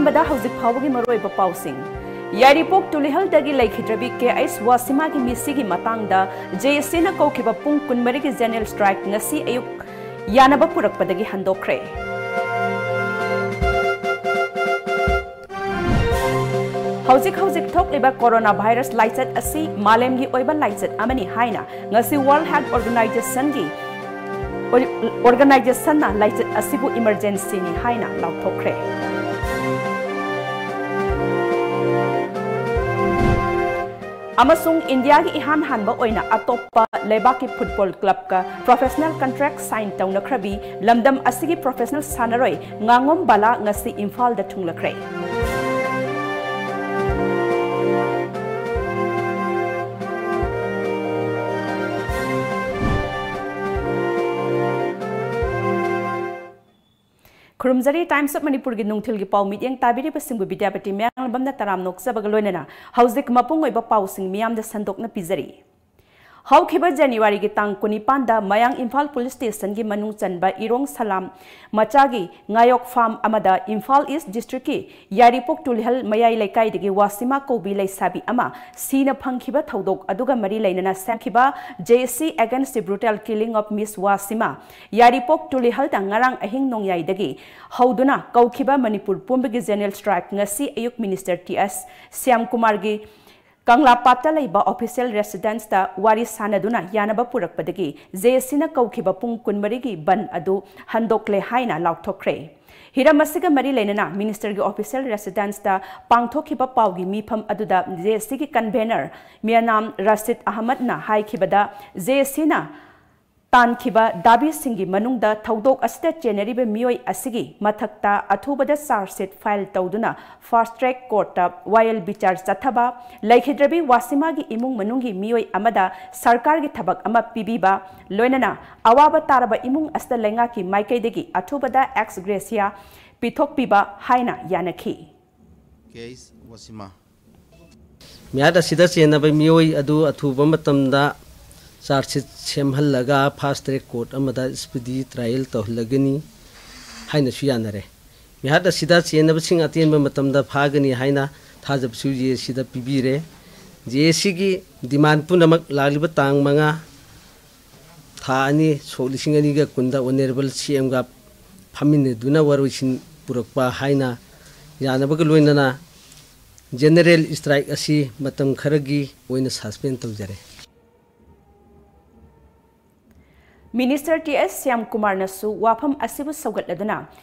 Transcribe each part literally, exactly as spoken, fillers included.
ꯑꯍꯥꯟꯕꯗ ꯍꯧꯖꯤꯛ ꯐꯥꯎꯕꯒꯤ ꯃꯔꯨꯑꯣꯏꯕ ꯄꯥꯎꯁꯤꯡ꯫ ꯌꯥꯏꯔꯤꯄꯣꯛ ꯇꯨꯂꯤꯍꯜꯗꯒꯤ ꯂꯩꯈꯤꯗ꯭ꯔꯕꯤ ꯀꯦ ꯑꯩꯆ ꯋꯥꯁꯤꯃꯥꯒꯤ ꯃꯤꯁꯤꯒꯤ ꯃꯇꯥꯡꯗ ꯖꯦ ꯑꯦ ꯁꯤꯅ ꯀꯧꯈꯤꯕ ꯄꯨꯡ ꯀꯨꯟꯃꯔꯤꯒꯤ ꯖꯦꯅꯔꯦꯜ ꯁ꯭ꯇ꯭ꯔꯥꯏꯛ ꯉꯁꯤ ꯑꯌꯨꯛ ꯌꯥꯅꯕ ꯄꯨꯔꯛꯄꯗꯒꯤ ꯍꯟꯗꯣꯛꯈ꯭ꯔꯦ꯫ ꯍꯧꯖꯤꯛ ꯍꯧꯖꯤꯛ ꯊꯣꯛꯂꯤꯕ ꯀꯣꯔꯣꯅꯥ ꯚꯥꯏꯔꯁ ꯂꯥꯏꯆꯠ ꯑꯁꯤ ꯃꯥꯂꯦꯝꯒꯤ ꯑꯣꯏꯕ ꯂꯥꯏꯆꯠ ꯑꯃꯅꯤ ꯍꯥꯏꯅ ꯉꯁꯤ ꯋꯥꯔꯜꯗ ꯍꯦꯜꯊ ꯑꯣꯔꯒꯅꯥꯏꯖꯦꯁꯟꯒꯤ ꯑꯣꯔꯒꯅꯥꯏꯖꯦꯁꯟꯅ ꯂꯥꯏꯆꯠ ꯑꯁꯤꯕꯨ ꯏꯃꯔꯖꯦꯟꯁꯤꯅꯤ ꯍꯥꯏꯅ ꯂꯥꯎꯊꯣꯛꯈ꯭ꯔꯦ꯫ ꯑꯃꯁꯨꯡ ꯏꯟꯗꯤꯌꯥꯒꯤ ꯏꯍꯥꯟ ꯍꯥꯟꯕ ꯑꯣꯏꯅ ꯑꯇꯣꯞꯄ ꯂꯩꯕꯥꯛꯀꯤ ꯐꯨꯠꯕꯣꯜ ꯀ꯭ꯂꯕꯀ ꯄ꯭ꯔꯣꯐꯦꯁꯅꯦꯜ ꯀꯟꯇ꯭ꯔꯦꯛ ꯁꯥꯏꯟ ꯇꯧꯅꯈ꯭ꯔꯕꯤ ꯂꯝꯗꯝ ꯑꯁꯤꯒꯤ ꯄ꯭ꯔꯣꯐꯦꯁꯅꯦꯜ ꯁꯥꯟꯅꯔꯣꯏ ꯉꯥꯉꯣꯝ ꯕꯥꯂꯥ ꯉꯁꯤ ꯏꯝꯐꯥꯜꯗ ꯊꯨꯡꯂꯈ꯭ꯔꯦ꯫ ꯈꯨꯔꯨꯝꯖꯔꯤ꯫ Times of ꯃꯅꯤꯄꯨꯔꯒꯤ ꯅꯨꯡꯊꯤꯜꯒꯤ ꯄꯥꯎ ꯃꯤꯠꯌꯦꯡ ꯇꯥꯕꯤꯔꯤꯕꯁꯤꯡꯕꯨ ꯕꯤꯗ꯭ꯌꯥꯄꯇꯤ ꯃꯌꯥꯡꯂꯝꯕꯝꯅ ꯇꯔꯥꯝꯅ ꯑꯣꯛꯆꯕꯒ ꯂꯣꯏꯅꯅ ꯍꯧꯖꯤꯛ ꯃꯄꯨꯡ ꯑꯣꯏꯕ ꯄꯥꯎꯁꯤꯡ ꯃꯤꯌꯥꯝꯗ ꯁꯟꯗꯣꯛꯅ ꯄꯤꯖꯔꯤ꯫ ꯍꯧꯈꯤꯕ ꯖꯅꯋꯥꯔꯤꯒꯤ ꯇꯥꯡ ꯀꯨꯟꯅꯤꯄꯥꯟꯗ ꯃꯌꯥꯡ ꯏꯝꯐꯥꯜ ꯄꯨꯂꯤꯁ ꯁ꯭ꯇꯦꯁꯟꯒꯤ ꯃꯅꯨꯡ ꯆꯟꯕ ꯏꯔꯣꯡ ꯁꯂꯥꯝ ꯃꯆꯥꯒꯤ ꯉꯥꯌꯣꯛ ꯐꯥꯝ ꯑꯃꯗ ꯏꯝꯐꯥꯜ ꯏꯁ ꯗꯤꯁꯇ꯭ꯔꯤꯛꯀꯤ ꯌꯥꯏꯔꯤꯄꯣꯛ ꯇꯨꯂꯤꯍꯜ ꯃꯌꯥꯏ ꯂꯩꯀꯥꯏꯗꯒꯤ ꯋꯥꯁꯤꯃꯥ ꯀꯧꯕꯤ ꯂꯩꯁꯥꯕꯤ ꯑꯃ ꯁꯤꯅ ꯐꯪꯈꯤꯕ ꯊꯧꯗꯣꯛ ꯑꯗꯨꯒ ꯃꯔꯤ ꯂꯩꯅꯅ ꯁꯦꯝꯈꯤꯕ J A C Against the Brutal Killing of Miss ꯋꯥꯁꯤꯃꯥ ꯌꯥꯏꯔꯤꯄꯣꯛ ꯇꯨꯂꯤꯍꯜꯗ ꯉꯔꯥꯡ ꯑꯍꯤꯡ ꯅꯣꯡꯌꯥꯏꯗꯒꯤ ꯍꯧꯗꯨꯅ ꯀꯧꯈꯤꯕ ꯃꯅꯤꯄꯨꯔ ꯄꯨꯝꯕꯒꯤ ꯖꯦꯅꯔꯦꯜ ꯁ꯭ꯇ꯭ꯔꯥꯏꯛ ꯉꯁꯤ ꯑꯌꯨꯛ ꯃꯤꯅꯤꯁꯇꯔ ꯇꯤ ꯑꯦꯁ ꯁ꯭ꯌꯥꯝꯀꯨꯃꯥꯔꯒꯤ ꯀꯪꯂꯥꯄꯥꯠꯇ ꯂꯩꯕ ꯑꯣꯐꯤꯁꯤꯌꯦꯜ ꯔꯦꯁꯤꯗꯦꯟꯁꯇ ꯋꯥꯔꯤ ꯁꯥꯅꯗꯨꯅ ꯌꯥꯅꯕ ꯄꯨꯔꯛꯄꯗꯒꯤ J A Cꯅ ꯀꯧꯈꯤꯕ ꯄꯨꯡ ꯀꯨꯟꯃꯔꯤꯒꯤ ꯕꯟ ꯑꯗꯨ ꯍꯟꯗꯣꯛꯂꯦ ꯍꯥꯏꯅ ꯂꯥꯎꯊꯣꯛꯈ꯭ꯔꯦ꯫ ꯍꯤꯔꯝ ꯑꯁꯤꯒ ꯃꯔꯤ ꯂꯩꯅꯅ ꯃꯤꯅꯤꯁꯇꯔꯒꯤ ꯑꯣꯐꯤꯁꯤꯌꯦꯜ ꯔꯦꯁꯤꯗꯦꯟꯁꯇ ꯄꯥꯡꯊꯣꯛꯈꯤꯕ ꯄꯥꯎꯒꯤ ꯃꯤꯐꯝ ꯑꯗꯨꯗ J A Cꯒꯤ ꯀꯟꯚꯦꯅꯔ ꯃꯤꯌꯥꯅꯥꯝ ꯔꯥꯁꯤꯗ ꯑꯍꯃꯗꯅ ꯍꯥꯏꯈꯤꯕꯗ, J A Cꯅ ꯇꯥꯟꯈꯤꯕ ꯗꯥꯕꯤꯁꯤꯡꯒꯤ ꯃꯅꯨꯡꯗ ꯊꯧꯗꯣꯛ ꯑꯁꯤꯗ ꯆꯦꯟꯅꯔꯤꯕ ꯃꯤꯑꯣꯏ ꯑꯁꯤꯒꯤ ꯃꯊꯛꯇ ꯑꯊꯨꯕꯗ ꯆꯥꯔꯖ ꯁꯤꯠ ꯐꯥꯏꯜ ꯇꯧꯗꯨꯅ ꯐꯥꯁꯠ ꯇ꯭ꯔꯦꯛ ꯀꯣꯔꯠꯇ ꯋꯥꯌꯦꯜ ꯕꯤꯆꯥꯔ ꯆꯠꯊꯕ, ꯂꯩꯈꯤꯗ꯭ꯔꯕꯤ ꯋꯥꯁꯤꯃꯥꯒꯤ ꯏꯃꯨꯡ ꯃꯅꯨꯡꯒꯤ ꯃꯤꯑꯣꯏ ꯑꯃꯗ ꯁꯔꯀꯥꯔꯒꯤ ꯊꯕꯛ ꯑꯃ ꯄꯤꯕꯤꯕ, ꯂꯣꯏꯅꯅ ꯑꯋꯥꯕ ꯇꯥꯔꯕ ꯏꯃꯨꯡ ꯑꯁꯤꯗ ꯂꯩꯉꯥꯛꯀꯤ ꯃꯥꯏꯀꯩꯗꯒꯤ ꯑꯊꯨꯕꯗ ꯑꯦꯛꯁ ꯒ꯭ꯔꯦꯁꯤꯌꯥ ꯄꯤꯊꯣꯛꯄꯤꯕ ꯍꯥꯏꯅ ꯌꯥꯅꯈꯤ꯫ ꯀꯦꯁ ꯋꯥꯁꯤꯃꯥ꯫ ꯃꯤꯍꯥꯠ ꯑꯁꯤꯗ ꯆꯦꯟꯅꯕ ꯃꯤꯑꯣꯏ ꯑꯗꯨ ꯑꯊꯨꯕ ꯃꯇꯝꯗ ꯆꯥꯔꯖ ꯁꯤꯠ ꯁꯦꯝꯍꯜꯂꯒ ꯐꯥꯁꯠ ꯇ꯭ꯔꯦꯛ ꯀꯣꯔꯠ ꯑꯃꯗ ꯁ꯭ꯄꯤꯗꯤ ꯇ꯭ꯔꯥꯏꯌꯦꯜ ꯇꯧꯍꯜꯂꯒꯅꯤ ꯍꯥꯏꯅꯁꯨ ꯌꯥꯅꯔꯦ꯫ ꯃꯤꯍꯥꯠ ꯑꯁꯤꯗ ꯆꯦꯟꯅꯕꯁꯤꯡ ꯑꯇꯦꯟꯕ ꯃꯇꯝꯗ ꯐꯥꯒꯅꯤ ꯍꯥꯏꯅ ꯊꯥꯖꯕꯁꯨ ꯖꯦ ꯑꯦ ꯁꯤꯗ ꯄꯤꯕꯤꯔꯦ꯫ ꯖꯦ ꯑꯦ ꯁꯤꯒꯤ ꯗꯤꯃꯥꯟ ꯄꯨꯝꯅꯃꯛ ꯂꯥꯛꯂꯤꯕ ꯇꯥꯡ ꯃꯉꯥ, ꯊꯥ ꯑꯅꯤ, ꯁꯣꯛ ꯂꯤꯁꯤꯡ ꯑꯅꯤꯒ ꯀꯨꯟꯗ ꯑꯣꯅꯔꯦꯕꯜ ꯁꯤ ꯑꯦꯝꯒ ꯐꯝꯃꯤꯟꯅꯗꯨꯅ ꯋꯥꯔꯣꯏꯁꯤꯟ ꯄꯨꯔꯛꯄ ꯍꯥꯏꯅ ꯌꯥꯅꯕꯒ ꯂꯣꯏꯅꯅ ꯖꯦꯅꯔꯦꯜ ꯏꯁꯇ꯭ꯔꯥꯏꯛ ꯑꯁꯤ ꯃꯇꯝ ꯈꯔꯒꯤ ꯑꯣꯏꯅ ꯁꯁꯄꯦꯟ ꯇꯧꯖꯔꯦ꯫ ꯃꯤꯅꯤꯁꯇꯔ ꯇꯤ ꯑꯦꯁ ꯁ꯭ꯌꯥꯝꯀꯨꯃꯥꯔꯅꯁꯨ ꯋꯥꯐꯝ ꯑꯁꯤꯕꯨ ꯁꯧꯒꯠꯂꯗꯨꯅ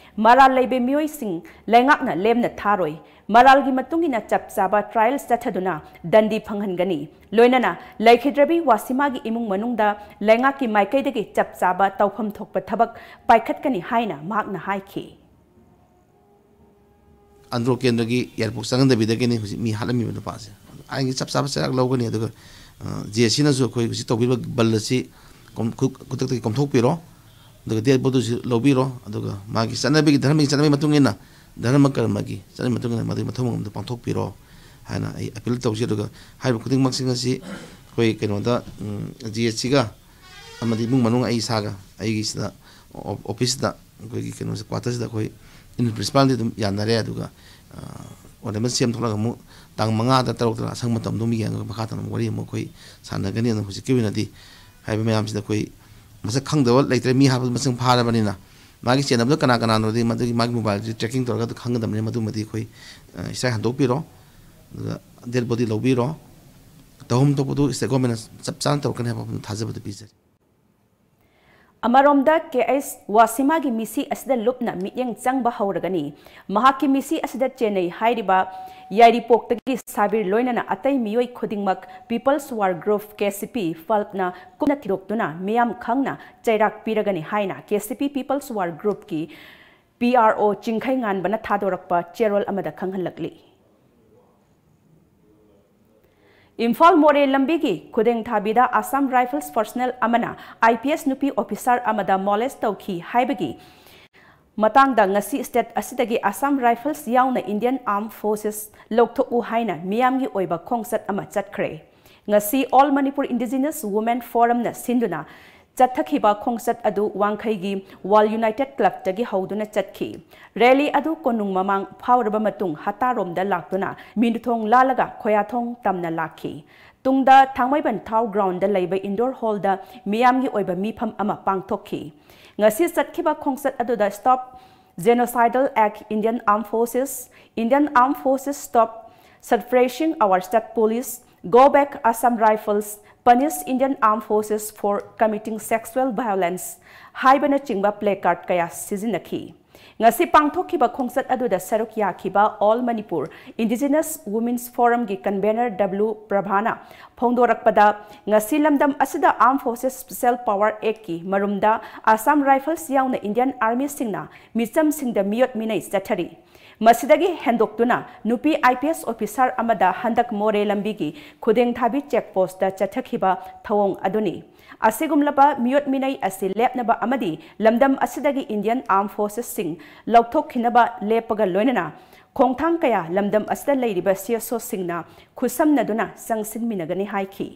ꯃꯔꯥꯜ ꯂꯩꯕ ꯃꯤꯑꯣꯏꯁꯤꯡ ꯂꯩꯉꯥꯛꯅ ꯂꯦꯝꯅ ꯊꯥꯔꯣꯏ, ꯃꯔꯥꯜꯒꯤ ꯃꯇꯨꯡ ꯏꯟꯅ ꯆꯞ ꯆꯥꯕ ꯇ꯭ꯔꯥꯏꯜ ꯆꯠꯊꯗꯨꯅ ꯗꯟꯗꯤ ꯐꯪꯍꯟꯒꯅꯤ, ꯂꯣꯏꯅꯅ ꯂꯩꯈꯤꯗ꯭ꯔꯕꯤ ꯋꯥꯁꯤꯃꯥꯒꯤ ꯏꯃꯨꯡ ꯃꯅꯨꯡꯗ ꯂꯩꯉꯥꯛꯀꯤ ꯃꯥꯏꯀꯩꯗꯒꯤ ꯆꯞ ꯆꯥꯕ ꯇꯧꯐꯝ ꯊꯣꯛꯄ ꯊꯕꯛ ꯄꯥꯏꯈꯠꯀꯅꯤ ꯍꯥꯏꯅ ꯃꯍꯥꯛꯅ ꯍꯥꯏꯈꯤ꯫ ꯑꯟꯗ꯭ꯔꯣ ꯀꯦꯟꯗ꯭ꯔꯒꯤ ꯑꯦꯌꯥꯔꯄꯣꯔꯠ ꯆꯪꯍꯟꯗꯕꯤꯗꯒꯤꯅꯤ ꯍꯧꯖꯤꯛ ꯃꯤ ꯍꯥꯠꯂꯝꯃꯤꯕ ꯅꯨꯄꯥꯁꯦ꯫ ꯑꯗꯨ ꯑꯥꯏꯟꯒꯤ ꯆꯞ ꯆꯥꯕ ꯆꯩꯔꯥꯛ ꯂꯧꯒꯅꯤ꯫ ꯑꯗꯨꯒ ꯖꯦ ꯑꯦ ꯁꯤꯅꯁꯨ ꯑꯩꯈꯣꯏ ꯍꯧꯖꯤꯛ ꯇꯧꯕꯤꯔꯤꯕ ꯕꯜ ꯑꯁꯤ ꯀꯣꯝ-, ꯈꯨ-, ꯈꯨꯗꯛꯇꯒꯤ ꯀꯣꯝꯊꯣꯛꯄꯤꯔꯣ, ꯑꯗꯨꯒ ꯗꯦꯠ ꯕꯣꯗꯨꯁꯨ ꯂꯧꯕꯤꯔꯣ, ꯑꯗꯨꯒ ꯃꯥꯒꯤ ꯆꯠꯅꯕꯤꯒꯤ, ꯙꯔꯃꯒꯤ ꯆꯠꯅꯕꯤ ꯃꯇꯨꯡ ꯏꯟꯅ, ꯙꯔꯃ ꯀꯔꯃꯒꯤ ꯆꯠꯅꯕꯤ ꯃꯇꯨꯡ ꯏꯟꯅ ꯃꯗꯨꯒꯤ ꯃꯊꯧ ꯃꯉꯝꯗ ꯄꯥꯡꯊꯣꯛꯄꯤꯔꯣ ꯍꯥꯏꯅ ꯑꯩ ꯑꯄꯤꯜ ꯇꯧꯖꯩ꯫ ꯑꯗꯨꯒ ꯍꯥꯏꯔꯤꯕ ꯈꯨꯗꯤꯡꯃꯛꯁꯤꯡ ꯑꯁꯤ ꯑꯩꯈꯣꯏ ꯀꯩꯅꯣꯗ, ꯎꯝ, ꯖꯦ ꯑꯦ ꯁꯤꯒ ꯑꯃꯗꯤ ꯏꯃꯨꯡ ꯃꯅꯨꯡ ꯑꯩ ꯏꯁꯥꯒ ꯑꯩꯒꯤ ꯁꯤꯗ ꯑꯣ-, ꯑꯣꯐꯤꯁꯇ ꯑꯩꯈꯣꯏꯒꯤ ꯀꯩꯅꯣꯁꯦ, ꯀ꯭ꯋꯥꯇꯔꯁꯤꯗ ꯑꯩꯈꯣꯏ ꯏꯟ ꯄ꯭ꯔꯤꯟꯁꯤꯄꯥꯜꯗꯤ ꯑꯗꯨꯝ ꯌꯥꯅꯔꯦ꯫ ꯑꯗꯨꯒ, ꯑ, ꯑꯣꯔꯗꯔ ꯑꯃ ꯁꯦꯝ ꯊꯣꯛꯂꯒ ꯑꯃꯨꯛ ꯇꯥꯡ ꯃꯉꯥꯗ, ꯇꯔꯨꯛꯇ ꯑꯁꯪꯕ ꯃꯇꯝꯗꯣ ꯑꯃꯨꯛ ꯌꯦꯡꯉꯒ ꯃꯈꯥ ꯇꯥꯅ ꯑꯃꯨꯛ ꯋꯥꯔꯤ ꯑꯃꯨꯛ ꯑꯩꯈꯣꯏ ꯁꯥꯟꯅꯒꯅꯤ꯫ ꯑꯗꯨꯅ ꯍꯧꯖꯤꯛꯀꯤ ꯑꯣꯏꯅꯗꯤ ꯍꯥꯏꯕ ꯃꯌꯥꯝꯁꯤꯗ ꯑꯩꯈꯣꯏ ꯃꯁꯛ ꯈꯪꯗꯕ ꯂꯩꯇ꯭ꯔꯦ꯫ ꯃꯤ ꯍꯥꯠꯄꯗ ꯃꯁꯤꯡ ꯐꯥꯔꯕꯅꯤꯅ ꯃꯥꯒꯤ ꯆꯦꯟꯅꯕꯗ ꯀꯅꯥ ꯀꯅꯥꯅꯣꯗꯤ ꯃꯗꯨꯒꯤ ꯃꯥꯒꯤ ꯃꯣꯕꯥꯏꯜꯁꯤ ꯇ꯭ꯔꯦꯀꯤꯡ ꯇꯧꯔꯒ ꯑꯗꯨ ꯈꯪꯒꯗꯕꯅꯤ꯫ ꯃꯗꯨꯃꯗꯤ ꯑꯩꯈꯣꯏ, ꯑ, ꯏꯁꯇ꯭ꯔꯥꯏꯛ ꯍꯟꯗꯣꯛꯄꯤꯔꯣ, ꯑꯗꯨꯒ ꯗꯦꯠ ꯕꯣꯗꯤ ꯂꯧꯕꯤꯔꯣ꯫ ꯇꯧꯐꯝ ꯊꯣꯛꯄꯗꯨ ꯁ꯭ꯇꯦꯠ ꯒꯣꯔꯃꯦꯟꯅ ꯆꯞ ꯆꯥꯅ ꯇꯧꯔꯛꯀꯅꯤ ꯍꯥꯏꯕ ꯋꯥꯐꯝꯗ ꯊꯥꯖꯕꯗꯨ ꯄꯤꯖꯔꯤ꯫ ꯑꯃꯔꯣꯝꯗ, ꯀꯦ ꯑꯩꯆ ꯋꯥꯁꯤꯃꯥꯒꯤ ꯃꯤꯁꯤ ꯑꯁꯤꯗ ꯂꯨꯞꯅ ꯃꯤꯠꯌꯦꯡ ꯆꯪꯕ ꯍꯧꯔꯒꯅꯤ꯫ ꯃꯍꯥꯛꯀꯤ ꯃꯤꯁꯤ ꯑꯁꯤꯗ ꯆꯦꯟꯅꯩ ꯍꯥꯏꯔꯤꯕ ꯌꯥꯏꯔꯤꯄꯣꯛꯇꯒꯤ ꯁꯥꯕꯤꯔ ꯂꯣꯏꯅꯅ ꯑꯇꯩ ꯃꯤꯑꯣꯏ ꯈꯨꯗꯤꯡꯃꯛ People's War Group, K C ꯄꯤ, ꯐꯜꯞꯅ ꯀꯨꯞꯅ ꯊꯤꯗꯣꯛꯇꯨꯅ ꯃꯤꯌꯥꯝ ꯈꯪꯅ ꯆꯩꯔꯥꯛ ꯄꯤꯔꯒꯅꯤ ꯍꯥꯏꯅ ꯀꯦ ꯁꯤ ꯄꯤ People's War Groupꯀꯤ ꯄꯤ ꯑꯥꯔ ꯑꯣ ꯆꯤꯡꯈꯩꯉꯥꯟꯕꯅ ꯊꯥꯗꯣꯔꯛꯄ ꯆꯦꯔꯣꯜ ꯑꯃꯗ ꯈꯪꯍꯜꯂꯛꯂꯤ꯫ ꯏꯝꯐꯥꯜ ꯃꯣꯔꯦ ꯂꯝꯕꯤꯒꯤ ꯈꯨꯗꯦꯡ ꯊꯥꯕꯤꯗ Assam Rifles personnel ꯑꯃꯅ ꯑꯥꯏ ꯄꯤ ꯑꯦꯁ ꯅꯨꯄꯤ ꯑꯣꯐꯤꯁꯥꯔ ꯑꯃꯗ molest ꯇꯧꯈꯤ ꯍꯥꯏꯕꯒꯤ ꯃꯇꯥꯡꯗ ꯉꯁꯤ state ꯑꯁꯤꯗꯒꯤ Assam Rifles ꯌꯥꯎꯅ Indian Armed Forces ꯂꯧꯊꯣꯛꯎ ꯍꯥꯏꯅ ꯃꯤꯌꯥꯝꯒꯤ ꯑꯣꯏꯕ ꯈꯣꯡꯆꯠ ꯑꯃ ꯆꯠꯈ꯭ꯔꯦ꯫ ꯉꯁꯤ All Manipur Indigenous Women Forumꯅ ꯁꯤꯟꯗꯨꯅ ꯆꯠꯊꯈꯤꯕ ꯈꯣꯡꯆꯠ ꯑꯗꯨ ꯋꯥꯡꯈꯩꯒꯤ World United Clubꯇꯒꯤ ꯍꯧꯗꯨꯅ ꯆꯠꯈꯤ꯫ ꯔꯦꯂꯤ ꯑꯗꯨ ꯀꯣꯅꯨꯡ ꯃꯃꯥꯡ ꯐꯥꯎꯔꯕ ꯃꯇꯨꯡ ꯍꯠꯇꯥꯔꯣꯝꯗ ꯂꯥꯛꯇꯨꯅ ꯃꯤꯅꯨꯊꯣꯡ ꯂꯥꯜꯂꯒ ꯈꯣꯌꯥꯊꯣꯡ ꯇꯝꯅ ꯂꯥꯛꯈꯤ꯫ ꯇꯨꯡꯗ ꯊꯥꯡꯃꯩꯕꯟ ꯊꯥꯎ ꯒ꯭ꯔꯥꯎꯟꯗ ꯂꯩꯕ ꯏꯟꯗꯣꯔ ꯍꯣꯜꯗ ꯃꯤꯌꯥꯝꯒꯤ ꯑꯣꯏꯕ ꯃꯤꯐꯝ ꯑꯃ ꯄꯥꯡꯊꯣꯛꯈꯤ꯫ ꯉꯁꯤ ꯆꯠꯈꯤꯕ ꯈꯣꯡꯆꯠ ꯑꯗꯨꯗ Stop Genocidal Act, Indian Armed Forces, Indian Armed Forces Stop Suppressing Our State Police, Go Back Assam Rifles, Punish Indian Armed Forces for Committing Sexual Violence ꯍꯥꯏꯕꯅꯆꯤꯡꯕ placard ꯀꯌꯥ ꯁꯤꯖꯤꯟꯅꯈꯤ꯫ ꯉꯁꯤ ꯄꯥꯡꯊꯣꯛꯈꯤꯕ ꯈꯣꯡꯆꯠ ꯑꯗꯨꯗ ꯁꯔꯨꯛ ꯌꯥꯈꯤꯕ All Manipur Indigenous Women's Forumꯒꯤ convener W ꯄ꯭ꯔꯚꯥꯅ ꯐꯣꯡꯗꯣꯔꯛꯄꯗ, ꯉꯁꯤ ꯂꯝꯗꯝ ꯑꯁꯤꯗ Armed Forces Special Power Actꯀꯤ ꯃꯔꯨꯝꯗ Assam Rifles ꯌꯥꯎꯅ Indian Armyꯁꯤꯡꯅ ꯃꯤꯆꯝꯁꯤꯡꯗ ꯃꯤꯑꯣꯠ ꯃꯤꯅꯩ ꯆꯠꯊꯔꯤ꯫ ꯃꯁꯤꯗꯒꯤ ꯍꯦꯟꯗꯣꯛꯇꯨꯅ ꯅꯨꯄꯤ IPS officer ꯑꯃꯗ ꯍꯟꯗꯛ ꯃꯣꯔꯦ ꯂꯝꯕꯤꯒꯤ ꯈꯨꯗꯦꯡꯊꯥꯕꯤ check postꯇ ꯆꯠꯊꯈꯤꯕ ꯊꯧꯑꯣꯡ ꯑꯗꯨꯅꯤ꯫ ꯑꯁꯤꯒꯨꯝꯂꯕ ꯃꯤꯑꯣꯠ ꯃꯤꯅꯩ ꯑꯁꯤ ꯂꯦꯞꯅꯕ ꯑꯃꯗꯤ ꯂꯝꯗꯝ ꯑꯁꯤꯗꯒꯤ Indian Armed Forcesꯁꯤꯡ ꯂꯧꯊꯣꯛꯈꯤꯅꯕ ꯂꯦꯞꯄꯒ ꯂꯣꯏꯅꯅ ꯈꯣꯡꯊꯥꯡ ꯀꯌꯥ ꯂꯝꯗꯝ ꯑꯁꯤꯗ ꯂꯩꯔꯤꯕ CSOꯁꯤꯡꯅ ꯈꯨꯠꯁꯝꯅꯗꯨꯅ ꯆꯪꯁꯤꯟꯃꯤꯟꯅꯒꯅꯤ ꯍꯥꯏꯈꯤ꯫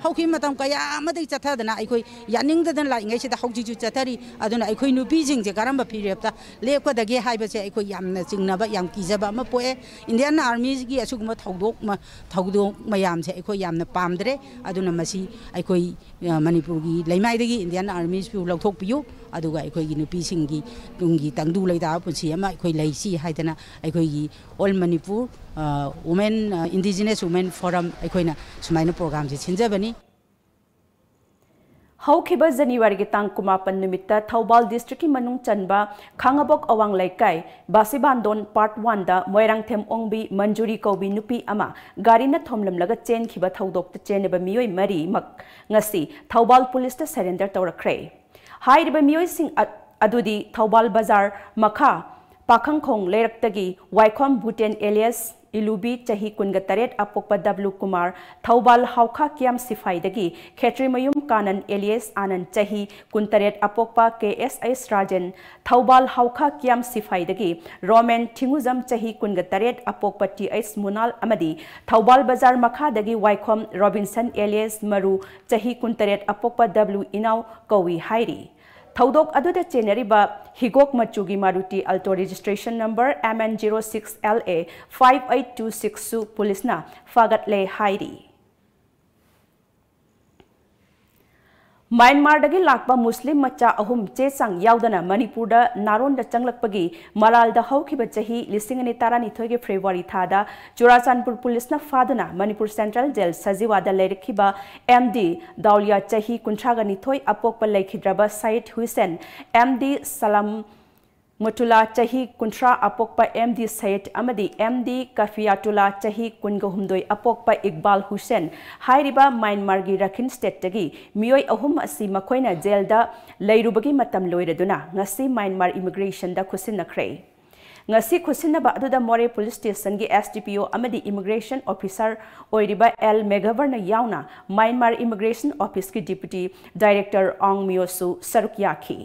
ꯍꯧꯈꯤꯕ ꯃꯇꯝ ꯀꯌꯥ ꯑꯃꯗꯒꯤ ꯆꯠꯊꯗꯅ ꯑꯩꯈꯣꯏ ꯌꯥꯅꯤꯡꯗꯗꯅ ꯂꯥꯛꯏꯉꯩꯁꯤꯗ ꯍꯧꯖꯤꯛꯁꯨ ꯆꯠꯊꯔꯤ꯫ ꯑꯗꯨꯅ ꯑꯩꯈꯣꯏ ꯅꯨꯄꯤꯁꯤꯡꯁꯦ ꯀꯔꯝꯕ ꯐꯤꯔꯦꯞꯇ ꯂꯦꯞꯀꯗꯒꯦ ꯍꯥꯏꯕꯁꯦ ꯑꯩꯈꯣꯏ ꯌꯥꯝꯅ ꯆꯤꯡꯅꯕ, ꯌꯥꯝ ꯀꯤꯖꯕ ꯑꯃ ꯄꯣꯛꯑꯦ꯫ Indian Armyꯒꯤ ꯑꯁꯤꯒꯨꯝꯕ ꯊꯧꯗꯣꯛ ꯃ-, ꯊꯧꯗꯣꯛ ꯃꯌꯥꯝꯁꯦ ꯑꯩꯈꯣꯏ ꯌꯥꯝꯅ ꯄꯥꯝꯗ꯭ꯔꯦ꯫ ꯑꯗꯨꯅ ꯃꯁꯤ ꯑꯩꯈꯣꯏ, ꯑ, ꯃꯅꯤꯄꯨꯔꯒꯤ ꯂꯩꯃꯥꯏꯗꯒꯤ Indian Armyꯁꯤꯕꯨ ꯂꯧꯊꯣꯛꯄꯤꯌꯨ, ꯑꯗꯨꯒ ꯑꯩꯈꯣꯏꯒꯤ ꯅꯨꯄꯤꯁꯤꯡꯒꯤ ꯇꯨꯡꯒꯤ ꯇꯪꯗꯨ ꯂꯩꯇꯥꯕ ꯄꯨꯟꯁꯤ ꯑꯃ ꯑꯩꯈꯣꯏ ꯂꯩꯁꯤ ꯍꯥꯏꯗꯅ ꯑꯩꯈꯣꯏꯒꯤ All Manipur, ꯑ, Women, ꯑ, Indigenous Women Forum ꯑꯩꯈꯣꯏꯅ ꯁꯨꯃꯥꯏꯅ programꯁꯦ ꯁꯤꯟꯖꯕꯅꯤ꯫ ꯍꯧꯈꯤꯕ ꯖꯅꯋꯥꯔꯤꯒꯤ ꯇꯥꯡ ꯀꯨꯟꯃꯥꯄꯟ ꯅꯨꯃꯤꯠꯇ ꯊꯧꯕꯥꯜ districtꯀꯤ ꯃꯅꯨꯡ ꯆꯟꯕ ꯈꯥꯉꯕꯣꯛ ꯑꯋꯥꯡ ꯂꯩꯀꯥꯏ ꯕꯥꯁꯤꯕꯥꯟꯗꯣꯟ Part Oneꯗ ꯃꯣꯏꯔꯥꯡꯊꯦꯝ ꯑꯣꯡꯕꯤ ꯃꯟꯖꯨꯔꯤ ꯀꯧꯕꯤ ꯅꯨꯄꯤ ꯑꯃ ꯒꯥꯔꯤꯅ ꯊꯣꯝꯂꯝꯂꯒ ꯆꯦꯟꯈꯤꯕ ꯊꯧꯗꯣꯛꯇ ꯆꯦꯟꯅꯕ ꯃꯤꯑꯣꯏ ꯃꯔꯤꯃꯛ ꯉꯁꯤ ꯊꯧꯕꯥꯜ ꯄꯨꯂꯤꯁꯇ surrender ꯇꯧꯔꯛꯈ꯭ꯔꯦ꯫ ꯍꯥꯏꯔꯤꯕ ꯃꯤꯑꯣꯏꯁꯤꯡ ꯑ-, ꯑꯗꯨꯗꯤ ꯊꯧꯕꯥꯜ ꯕꯖꯥꯔ ꯃꯈꯥ ꯄꯥꯈꯪꯈꯣꯡ ꯂꯩꯔꯛꯇꯒꯤ ꯋꯥꯏꯈꯣꯝ ꯕꯨꯇꯦꯟ alias ꯏꯂꯨꯕꯤ ꯆꯍꯤ ꯀꯨꯟꯒ ꯇꯔꯦꯠ ꯑꯄꯣꯛꯄ W ꯀꯨꯃꯥꯔ, ꯊꯧꯕꯥꯜ ꯍꯥꯎꯈꯥ ꯀꯤꯌꯥꯝ ꯁꯤꯐꯥꯏꯗꯒꯤ ꯈꯦꯇ꯭ꯔꯤꯃꯌꯨꯝ ꯀꯥꯅꯟ alias ꯑꯥꯅꯟ ꯆꯍꯤ ꯀꯨꯟꯇꯔꯦꯠ ꯑꯄꯣꯛꯄ K S H Rajen, Thoubal Haokha ꯀꯤꯌꯥꯝ ꯁꯤꯐꯥꯏꯗꯒꯤ ꯔꯣꯃꯦꯟ ꯊꯤꯡꯉꯨꯖꯝ ꯆꯍꯤ ꯀꯨꯟꯒ ꯇꯔꯦꯠ ꯑꯄꯣꯛꯄ T H ꯃꯨꯅꯥꯜ ꯑꯃꯗꯤ ꯊꯧꯕꯥꯜ ꯕꯖꯥꯔ ꯃꯈꯥꯗꯒꯤ ꯋꯥꯏꯈꯣꯝ ꯔꯣꯕꯤꯟꯁꯟ alias ꯃꯔꯨ ꯆꯍꯤ ꯀꯨꯟꯇꯔꯦꯠ ꯑꯄꯣꯛꯄ W ꯏꯅꯥꯎ ꯀꯧꯏ ꯍꯥꯏꯔꯤ꯫ ꯊꯧꯗꯣꯛ ꯑꯗꯨꯗ ꯆꯦꯟꯅꯔꯤꯕ ꯍꯤꯒꯣꯛ ꯃꯆꯨꯒꯤ Maruti Alto registration number M N zero six L A five eight two six ꯁꯨ ꯄꯨꯂꯤꯁꯅ ꯐꯥꯒꯠꯂꯦ ꯍꯥꯏꯔꯤ꯫ ꯃ꯭ꯌꯥꯟꯃꯥꯔꯗꯒꯤ ꯂꯥꯛꯄ ꯃꯨꯁꯂꯤꯝ ꯃꯆꯥ ꯑꯍꯨꯝ ꯆꯦ ꯆꯥꯡ ꯌꯥꯎꯗꯅ ꯃꯅꯤꯄꯨꯔꯗ ꯅꯥꯔꯣꯟꯗ ꯆꯪꯂꯛꯄꯒꯤ ꯃꯔꯥꯜꯗ ꯍꯧꯈꯤꯕ ꯆꯍꯤ ꯂꯤꯁꯤꯡ ꯑꯅꯤ ꯇꯔꯥꯅꯤꯊꯣꯏꯒꯤ ꯐꯦꯕ꯭ꯔꯨꯋꯥꯔꯤ ꯊꯥꯗ ꯆꯨꯔꯥꯆꯥꯟꯄꯨꯔ ꯄꯨꯂꯤꯁꯅ ꯐꯥꯗꯨꯅ ꯃꯅꯤꯄꯨꯔ ꯁꯦꯟꯇ꯭ꯔꯦꯜ ꯖꯦꯜ ꯁꯖꯤꯋꯥꯗ ꯂꯩꯔꯛꯈꯤꯕ M D ꯗꯥꯎꯂꯤꯌꯥ ꯆꯍꯤ ꯀꯨꯟꯊ꯭ꯔꯥꯒ ꯅꯤꯊꯣꯏ ꯑꯄꯣꯛꯄ ꯂꯩꯈꯤꯗ꯭ꯔꯕ ꯁꯌꯤꯗ ꯍꯨꯁꯦꯟ, M D ꯁꯂꯥꯝ ꯃꯨꯇꯨꯂꯥ ꯆꯍꯤ ꯀꯨꯟꯊ꯭ꯔꯥ ꯑꯄꯣꯛꯄ M D ꯁꯌꯤꯗ ꯑꯃꯗꯤ M D ꯀꯐꯤꯌꯥꯇꯨꯂꯥ ꯆꯍꯤ ꯀꯨꯟꯒ ꯍꯨꯝꯗꯣꯏ ꯑꯄꯣꯛꯄ ꯏꯛꯕꯥꯜ ꯍꯨꯁꯦꯟ ꯍꯥꯏꯔꯤꯕ ꯃ꯭ꯌꯥꯟꯃꯥꯔꯒꯤ ꯔꯈꯤꯟ ꯁ꯭ꯇꯦꯠꯇꯒꯤ ꯃꯤꯑꯣꯏ ꯑꯍꯨꯝ ꯑꯁꯤ ꯃꯈꯣꯏꯅ ꯖꯦꯜꯗ ꯂꯩꯔꯨꯕꯒꯤ ꯃꯇꯝ ꯂꯣꯏꯔꯗꯨꯅ ꯉꯁꯤ ꯃ꯭ꯌꯥꯟꯃꯥꯔ ꯏꯃꯤꯒ꯭ꯔꯦꯁꯟꯗ ꯈꯨꯠꯁꯤꯟꯅꯈ꯭ꯔꯦ꯫ ꯉꯁꯤ ꯈꯨꯠꯁꯤꯟꯅꯕ ꯑꯗꯨꯗ ꯃꯣꯔꯦ ꯄꯨꯂꯤꯁ ꯁ꯭ꯇꯦꯁꯟꯒꯤ S D P O ꯑꯃꯗꯤ ꯏꯃꯤꯒ꯭ꯔꯦꯁꯟ ꯑꯣꯐꯤꯁꯥꯔ ꯑꯣꯏꯔꯤꯕ ꯑꯦꯜ ꯃꯦꯒꯕꯔꯅ ꯌꯥꯎꯅ ꯃ꯭ꯌꯥꯟꯃꯥꯔ ꯏꯃꯤꯒ꯭ꯔꯦꯁꯟ ꯑꯣꯐꯤꯁꯀꯤ ꯗꯤꯄ꯭ꯌꯨꯇꯤ ꯗꯥꯏꯔꯦꯛꯇꯔ ꯑꯣꯡ ꯃꯤꯌꯣꯁꯨ ꯁꯔꯨꯛ ꯌꯥꯈꯤ꯫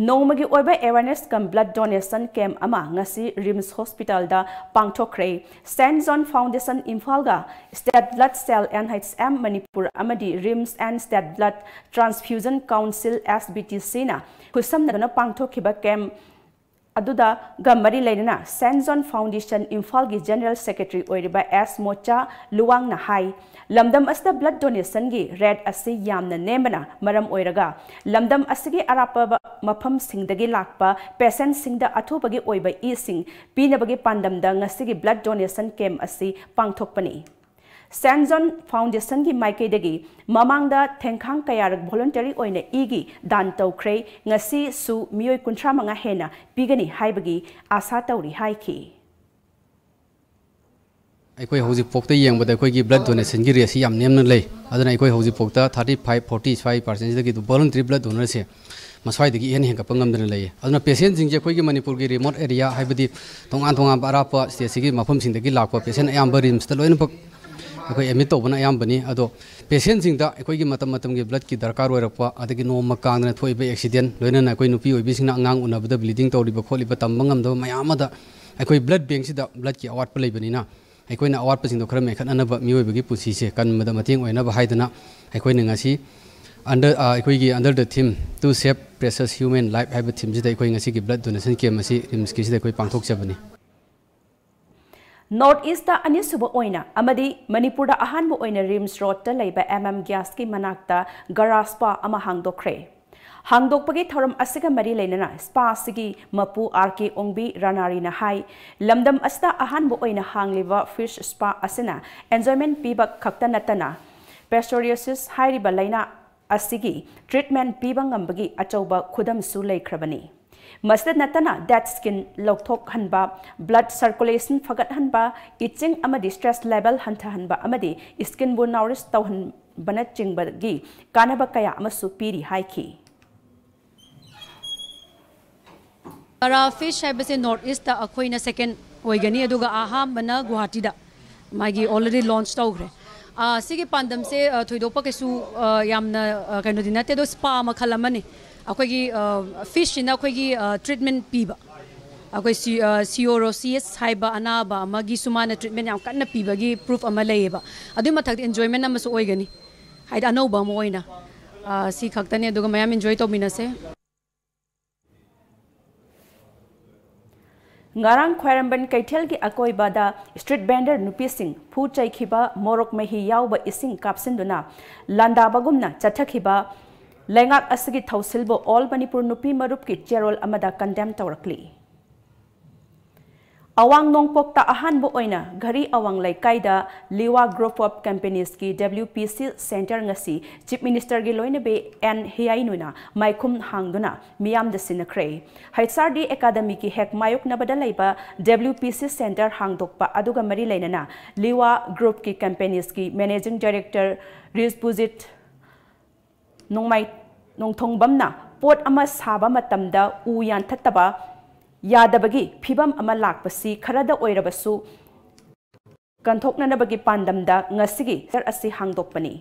ꯅꯣꯡꯃꯒꯤ ꯑꯣꯏꯕ awareness cum blood donation camp ꯑꯃ ꯉꯁꯤ ꯔꯤꯝꯁ ꯍꯣꯁꯄꯤꯇꯥꯜꯗ ꯄꯥꯡꯊꯣꯛꯈ꯭ꯔꯦ꯫ Saint John Foundation ꯏꯝꯐꯥꯜꯒ State Blood Cell N H M Manipur ꯑꯃꯗꯤ RIMS and State Blood Transfusion Council, S B T C ꯅ ꯈꯨꯠꯁꯝꯅꯗꯨꯅ ꯄꯥꯡꯊꯣꯛꯈꯤꯕ ꯀꯦꯝꯞ ꯑꯗꯨꯗꯒ ꯃꯔꯤ ꯂꯩꯅꯅ Saint John Foundation ꯏꯝꯐꯥꯜꯒꯤ ꯖꯦꯅꯔꯦꯜ ꯁꯦꯀ꯭ꯔꯦꯇꯔꯤ ꯑꯣꯏꯔꯤꯕ ꯑꯦꯁ ꯃꯣꯆꯥ ꯂꯨꯋꯥꯡꯅ ꯍꯥꯏ, ꯂꯝꯗꯝ ꯑꯁꯤꯗ ꯕ꯭ꯂꯗ ꯗꯣꯅꯦꯁꯟꯒꯤ ꯔꯦꯠ ꯑꯁꯤ ꯌꯥꯝꯅ ꯅꯦꯝꯕꯅ ꯃꯔꯝ ꯑꯣꯏꯔꯒ ꯂꯝꯗꯝ ꯑꯁꯤꯒꯤ ꯑꯔꯥꯞꯄ ꯃꯐꯝꯁꯤꯡꯗꯒꯤ ꯂꯥꯛꯄ ꯄꯦꯁꯦꯟꯠꯁꯤꯡꯗ ꯑꯊꯨꯕꯒꯤ ꯑꯣꯏꯕ ꯏꯁꯤꯡ ꯄꯤꯅꯕꯒꯤ ꯄꯥꯟꯗꯝꯗ ꯉꯁꯤꯒꯤ ꯕ꯭ꯂꯗ ꯗꯣꯅꯦꯁꯟ ꯀꯦꯝꯞ ꯑꯁꯤ ꯄꯥꯡꯊꯣꯛꯄꯅꯤ꯫ Saint John Foundation ꯒꯤ ꯃꯥꯏꯀꯩꯗꯒꯤ ꯃꯃꯥꯡꯗ ꯊꯦꯡꯈꯥꯡ ꯀꯌꯥꯔꯛ ꯚꯣꯂꯨꯟꯇꯔꯤ ꯑꯣꯏꯅ ꯏꯒꯤ ꯗꯥꯟ ꯇꯧꯈ꯭ꯔꯦ꯫ ꯉꯁꯤꯁꯨ ꯃꯤꯑꯣꯏ ꯀꯨꯟꯊ꯭ꯔꯥ ꯃꯉꯥ ꯍꯦꯟꯅ ꯄꯤꯒꯅꯤ ꯍꯥꯏꯕꯒꯤ ꯑꯥꯁꯥ ꯇꯧꯔꯤ ꯍꯥꯏꯈꯤ꯫ ꯑꯩꯈꯣꯏ ꯍꯧꯖꯤꯛꯐꯥꯎꯗ ꯌꯦꯡꯕꯗ ꯑꯩꯈꯣꯏꯒꯤ ꯕ꯭ꯂꯗ ꯗꯣꯅꯦꯁꯟꯒꯤ ꯔꯦꯠꯁꯤ ꯌꯥꯝ ꯅꯦꯝꯅ ꯂꯩ꯫ ꯑꯗꯨꯅ ꯑꯩꯈꯣꯏ ꯍꯧꯖꯤꯛꯐꯥꯎꯗ thirty five, forty five percent ꯁꯤꯗꯒꯤ ꯚꯣꯂꯨꯟꯇꯔꯤ ꯕ꯭ꯂꯗ ꯗꯣꯅꯔꯁꯦ ꯃꯁ꯭ꯋꯥꯏꯗꯒꯤ ꯏꯍꯦꯟ ꯍꯦꯟꯒꯠꯄ ꯉꯝꯗꯅ ꯂꯩꯌꯦ꯫ ꯑꯗꯨꯅ ꯄꯦꯁꯦꯟꯁꯤꯡꯁꯦ ꯑꯩꯈꯣꯏꯒꯤ ꯃꯅꯤꯄꯨꯔꯒꯤ ꯔꯤꯃꯣꯠ ꯑꯦꯔꯤꯌꯥ, ꯍꯥꯏꯕꯗꯤ ꯇꯣꯉꯥꯟ ꯇꯣꯉꯥꯟꯕ ꯑꯔꯥꯞꯄ ꯁ꯭ꯇꯦꯠꯁꯤꯒꯤ ꯃꯐꯝꯁꯤꯡꯗꯒꯤ ꯂꯥꯛꯄ ꯄꯦꯁꯦꯟ ꯑꯌꯥꯝꯕ ꯔꯤꯝꯁꯇ ꯂꯣꯏꯅꯃꯛ ꯑꯩꯈꯣꯏ ꯑꯦꯗꯃꯤꯠ ꯇꯧꯕꯅ ꯑꯌꯥꯝꯕꯅꯤ꯫ ꯑꯗꯣ ꯄꯦꯁꯦꯟꯁꯤꯡꯗ ꯑꯩꯈꯣꯏꯒꯤ ꯃꯇꯝ ꯃꯇꯝꯒꯤ ꯕ꯭ꯂꯗꯀꯤ ꯗꯔꯀꯥꯔ ꯑꯣꯏꯔꯛꯄ, ꯑꯗꯒꯤ ꯅꯣꯡꯃ ꯀꯥꯡꯗꯅ ꯊꯣꯛꯏꯕ ꯑꯦꯛꯁꯤꯗꯦꯟ, ꯂꯣꯏꯅꯅ ꯑꯩꯈꯣꯏ ꯅꯨꯄꯤ ꯑꯣꯏꯕꯤꯁꯤꯡꯅ ꯑꯉꯥꯡ ꯎꯅꯕꯗ ꯕ꯭ꯂꯤꯗꯤꯡ ꯇꯧꯔꯤꯕ ꯈꯣꯠꯂꯤꯕ ꯇꯝꯕ ꯉꯝꯗꯕ ꯃꯌꯥꯝ ꯑꯃꯗ ꯑꯩꯈꯣꯏ ꯕ꯭ꯂꯗ ꯕꯦꯡꯁꯤꯗ ꯕ꯭ꯂꯗꯀꯤ ꯑꯋꯥꯠꯄ ꯂꯩꯕꯅꯤꯅ, ꯑꯩꯈꯣꯏꯅ ꯑꯋꯥꯠꯄꯁꯤꯡꯗꯣ ꯈꯔ ꯃꯦꯟꯈꯠꯅꯅꯕ, ꯃꯤꯑꯣꯏꯕꯒꯤ ꯄꯨꯟꯁꯤꯁꯦ ꯀꯟꯕꯗ ꯃꯇꯦꯡ ꯑꯣꯏꯅꯕ ꯍꯥꯏꯗꯅ ꯑꯩꯈꯣꯏꯅ ꯉꯁꯤ under, ꯑ, ꯑꯩꯈꯣꯏꯒꯤ under the theme To Save Precious Human Life ꯍꯥꯏꯕ ꯊꯤꯝꯁꯤꯗ ꯑꯩꯈꯣꯏ ꯉꯁꯤꯒꯤ ꯕ꯭ꯂꯗ ꯗꯣꯅꯦꯁꯟ ꯀꯦꯝ ꯑꯁꯤ ꯔꯤꯝꯁꯀꯤꯁꯤꯗ ꯑꯩꯈꯣꯏ ꯄꯥꯡꯊꯣꯛꯆꯕꯅꯤ꯫ ꯅꯣꯔꯠ ꯏꯁꯇ ꯑꯅꯤꯁꯨꯕ ꯑꯣꯏꯅ ꯑꯃꯗꯤ ꯃꯅꯤꯄꯨꯔꯗ ꯑꯍꯥꯟꯕ ꯑꯣꯏꯅ ꯔꯤꯝꯁ ꯔꯣꯗꯇ ꯂꯩꯕ ꯑꯦꯝ ꯑꯦꯝ ꯒ꯭ꯌꯥꯁꯀꯤ ꯃꯅꯥꯛꯇ ꯒꯔꯥ ꯁ꯭ꯄꯥ ꯑꯃ ꯍꯥꯡꯗꯣꯛꯈ꯭ꯔꯦ꯫ ꯍꯥꯡꯗꯣꯛꯄꯒꯤ ꯊꯧꯔꯝ ꯑꯁꯤꯒ ꯃꯔꯤ ꯂꯩꯅꯅ ꯁ꯭ꯄꯥ ꯑꯁꯤꯒꯤ ꯃꯄꯨ ꯑꯥꯔ ꯀꯦ ꯑꯣꯡꯕꯤ ꯔꯥꯅꯥꯔꯤꯅ ꯍꯥꯏ, ꯂꯝꯗꯝ ꯑꯁꯤꯗ ꯑꯍꯥꯟꯕ ꯑꯣꯏꯅ ꯍꯥꯡꯂꯤꯕ ꯐꯤꯁ ꯁ꯭ꯄꯥ ꯑꯁꯤꯅ ꯑꯦꯟꯖꯣꯏꯃꯦꯟ ꯄꯤꯕ ꯈꯛꯇ ꯅꯠꯇꯅ ꯄꯦꯁꯇꯣꯔꯤꯌꯣꯁꯤꯁ ꯍꯥꯏꯔꯤꯕ ꯂꯥꯏꯅꯥ ꯑꯁꯤꯒꯤ ꯇ꯭ꯔꯤꯠꯃꯦꯟ ꯄꯤꯕ ꯉꯝꯕꯒꯤ ꯑꯆꯧꯕ ꯈꯨꯗꯝꯁꯨ ꯂꯩꯈ꯭ꯔꯕꯅꯤ꯫ ꯃꯁꯤꯗ ꯅꯠꯇꯅ ꯗꯦꯗ ꯁ꯭ꯀꯤꯟ ꯂꯧꯊꯣꯛꯍꯟꯕ, ꯕ꯭ꯂꯗ ꯁꯔꯀꯨꯂꯦꯁꯟ ꯐꯒꯠꯍꯟꯕ, ꯏꯆꯤꯡ ꯑꯃꯗꯤ ꯁ꯭ꯇ꯭ꯔꯦꯁ ꯂꯦꯚꯦꯜ ꯍꯟꯊꯍꯟꯕ ꯑꯃꯗꯤ ꯁ꯭ꯀꯤꯟꯕꯨ ꯅꯥꯎꯔꯤꯁ ꯇꯧꯍꯟꯕꯅꯆꯤꯡꯕꯒꯤ ꯀꯥꯟꯅꯕ ꯀꯌꯥ ꯑꯃꯁꯨ ꯄꯤꯔꯤ ꯍꯥꯏꯈꯤ꯫ ꯒꯔꯥ ꯐꯤꯁ ꯍꯥꯏꯕꯁꯦ ꯅꯣꯔꯠ ꯏꯁꯇ ꯑꯩꯈꯣꯏꯅ ꯁꯦꯀꯦꯟ ꯑꯣꯏꯒꯅꯤ, ꯑꯗꯨꯒ ꯑꯍꯥꯟꯕꯅ ꯒꯨꯋꯥꯍꯥꯇꯤꯗ ꯃꯥꯒꯤ already launch ꯇꯧꯈ꯭ꯔꯦ꯫ ꯑꯥ, ꯁꯤꯒꯤ ꯄꯥꯟꯗꯝꯁꯦ, ꯑꯥ, ꯊꯣꯏꯗꯣꯛꯄ ꯀꯩꯁꯨ, ꯑꯥ, ꯌꯥꯝꯅ, ꯑꯥ, ꯀꯩꯅꯣꯗꯤ ꯅꯠꯇꯦ, ꯑꯗꯣ ꯁ꯭ꯄꯥ ꯃꯈꯜ ꯑꯃꯅꯤ꯫ ꯑꯩꯈꯣꯏꯒꯤ, ꯑꯥ, ꯐꯤꯁꯁꯤꯅ ꯑꯩꯈꯣꯏꯒꯤ, ꯑꯥ, ꯇ꯭ꯔꯤꯠꯃꯦꯟ ꯄꯤꯕ, ꯑꯩꯈꯣꯏ ꯁꯤ-, ꯑꯥ, ꯁꯤꯑꯣꯔꯣꯁꯤꯌꯁ ꯍꯥꯏꯕ ꯑꯅꯥꯕ ꯑꯃꯒꯤꯁꯨ ꯃꯥꯅ ꯇ꯭ꯔꯤꯠꯃꯦꯟ ꯌꯥꯝ ꯀꯟꯅ ꯄꯤꯕꯒꯤ ꯄ꯭ꯔꯨꯐ ꯑꯃ ꯂꯩꯌꯦꯕ꯫ ꯑꯗꯨꯒꯤ ꯃꯊꯛꯇ ꯑꯦꯟꯖꯣꯏꯃꯦꯟ ꯑꯃꯁꯨ ꯑꯣꯏꯒꯅꯤ, ꯍꯥꯏꯗꯤ ꯑꯅꯧꯕ ꯑꯃ ꯑꯣꯏꯅ꯫ ꯑꯥ, ꯁꯤ ꯈꯛꯇꯅꯦ, ꯑꯗꯨꯒ ꯃꯌꯥꯝ ꯑꯦꯟꯖꯣꯏ ꯇꯧꯃꯤꯟꯅꯁꯦ꯫ ꯉꯔꯥꯡ ꯈ꯭ꯋꯥꯏꯔꯝꯕꯟ ꯀꯩꯊꯦꯜꯒꯤ ꯑꯀꯣꯏꯕꯗ ꯁ꯭ꯇ꯭ꯔꯤꯠ ꯚꯦꯟꯗꯔ ꯅꯨꯄꯤꯁꯤꯡ ꯐꯨ ꯆꯩꯈꯤꯕ, ꯃꯣꯔꯣꯛ ꯃꯍꯤ ꯌꯥꯎꯕ ꯏꯁꯤꯡ ꯀꯥꯞꯁꯤꯟꯗꯨꯅ ꯂꯥꯟꯗꯥꯕꯒꯨꯝꯅ ꯆꯠꯊꯈꯤꯕ ꯂꯩꯉꯥꯛ ꯑꯁꯤꯒꯤ ꯊꯧꯁꯤꯜꯕꯨ ꯑꯣꯜ ꯃꯅꯤꯄꯨꯔ ꯅꯨꯄꯤ ꯃꯔꯨꯞꯀꯤ ꯆꯦꯔꯣꯜ ꯑꯃꯗ ꯀꯟꯗꯦꯝ ꯇꯧꯔꯛꯂꯤ꯫ ꯑꯋꯥꯡ ꯅꯣꯡꯄꯣꯛꯇ ꯑꯍꯥꯟꯕ ꯑꯣꯏꯅ ꯘꯔꯤ ꯑꯋꯥꯡ ꯂꯩꯀꯥꯏꯗ ꯂꯤꯋꯥ Group of Companiesꯀꯤ W P C Centre ꯉꯁꯤ Chief Ministerꯒꯤ ꯂꯣꯏꯅꯕꯤ ꯑꯦꯟ ꯍꯤꯌꯥꯏꯅꯨꯅ ꯃꯥꯏꯈꯨꯝ ꯍꯥꯡꯗꯨꯅ ꯃꯤꯌꯥꯝꯗ ꯁꯤꯟꯅꯈ꯭ꯔꯦ꯫ H R D Academyꯒꯤ ꯍꯦꯛ ꯃꯥꯌꯣꯛꯅꯕꯗ ꯂꯩꯕ W P C Centre ꯍꯥꯡꯗꯣꯛꯄ ꯑꯗꯨꯒ ꯃꯔꯤ ꯂꯩꯅꯅ ꯂꯤꯋꯥ Groupꯀꯤ Companiesꯀꯤ Managing Director ꯔꯤꯖꯕꯨꯖꯤꯠ ꯅꯣꯡꯃꯥꯏ-, ꯅꯣꯡꯊꯣꯡꯕꯝꯅ ꯄꯣꯠ ꯑꯃ ꯁꯥꯕ ꯃꯇꯝꯗ ꯎ ꯌꯥꯟꯊꯠꯇꯕ ꯌꯥꯗꯕꯒꯤ ꯐꯤꯚꯝ ꯑꯃ ꯂꯥꯛꯄꯁꯤ ꯈꯔꯗ ꯑꯣꯏꯔꯕꯁꯨ ꯀꯟꯊꯣꯛꯅꯅꯕꯒꯤ ꯄꯥꯟꯗꯝꯗ ꯉꯁꯤꯒꯤ ꯁꯦꯟꯇꯔ ꯑꯁꯤ ꯍꯥꯡꯗꯣꯛꯄꯅꯤ꯫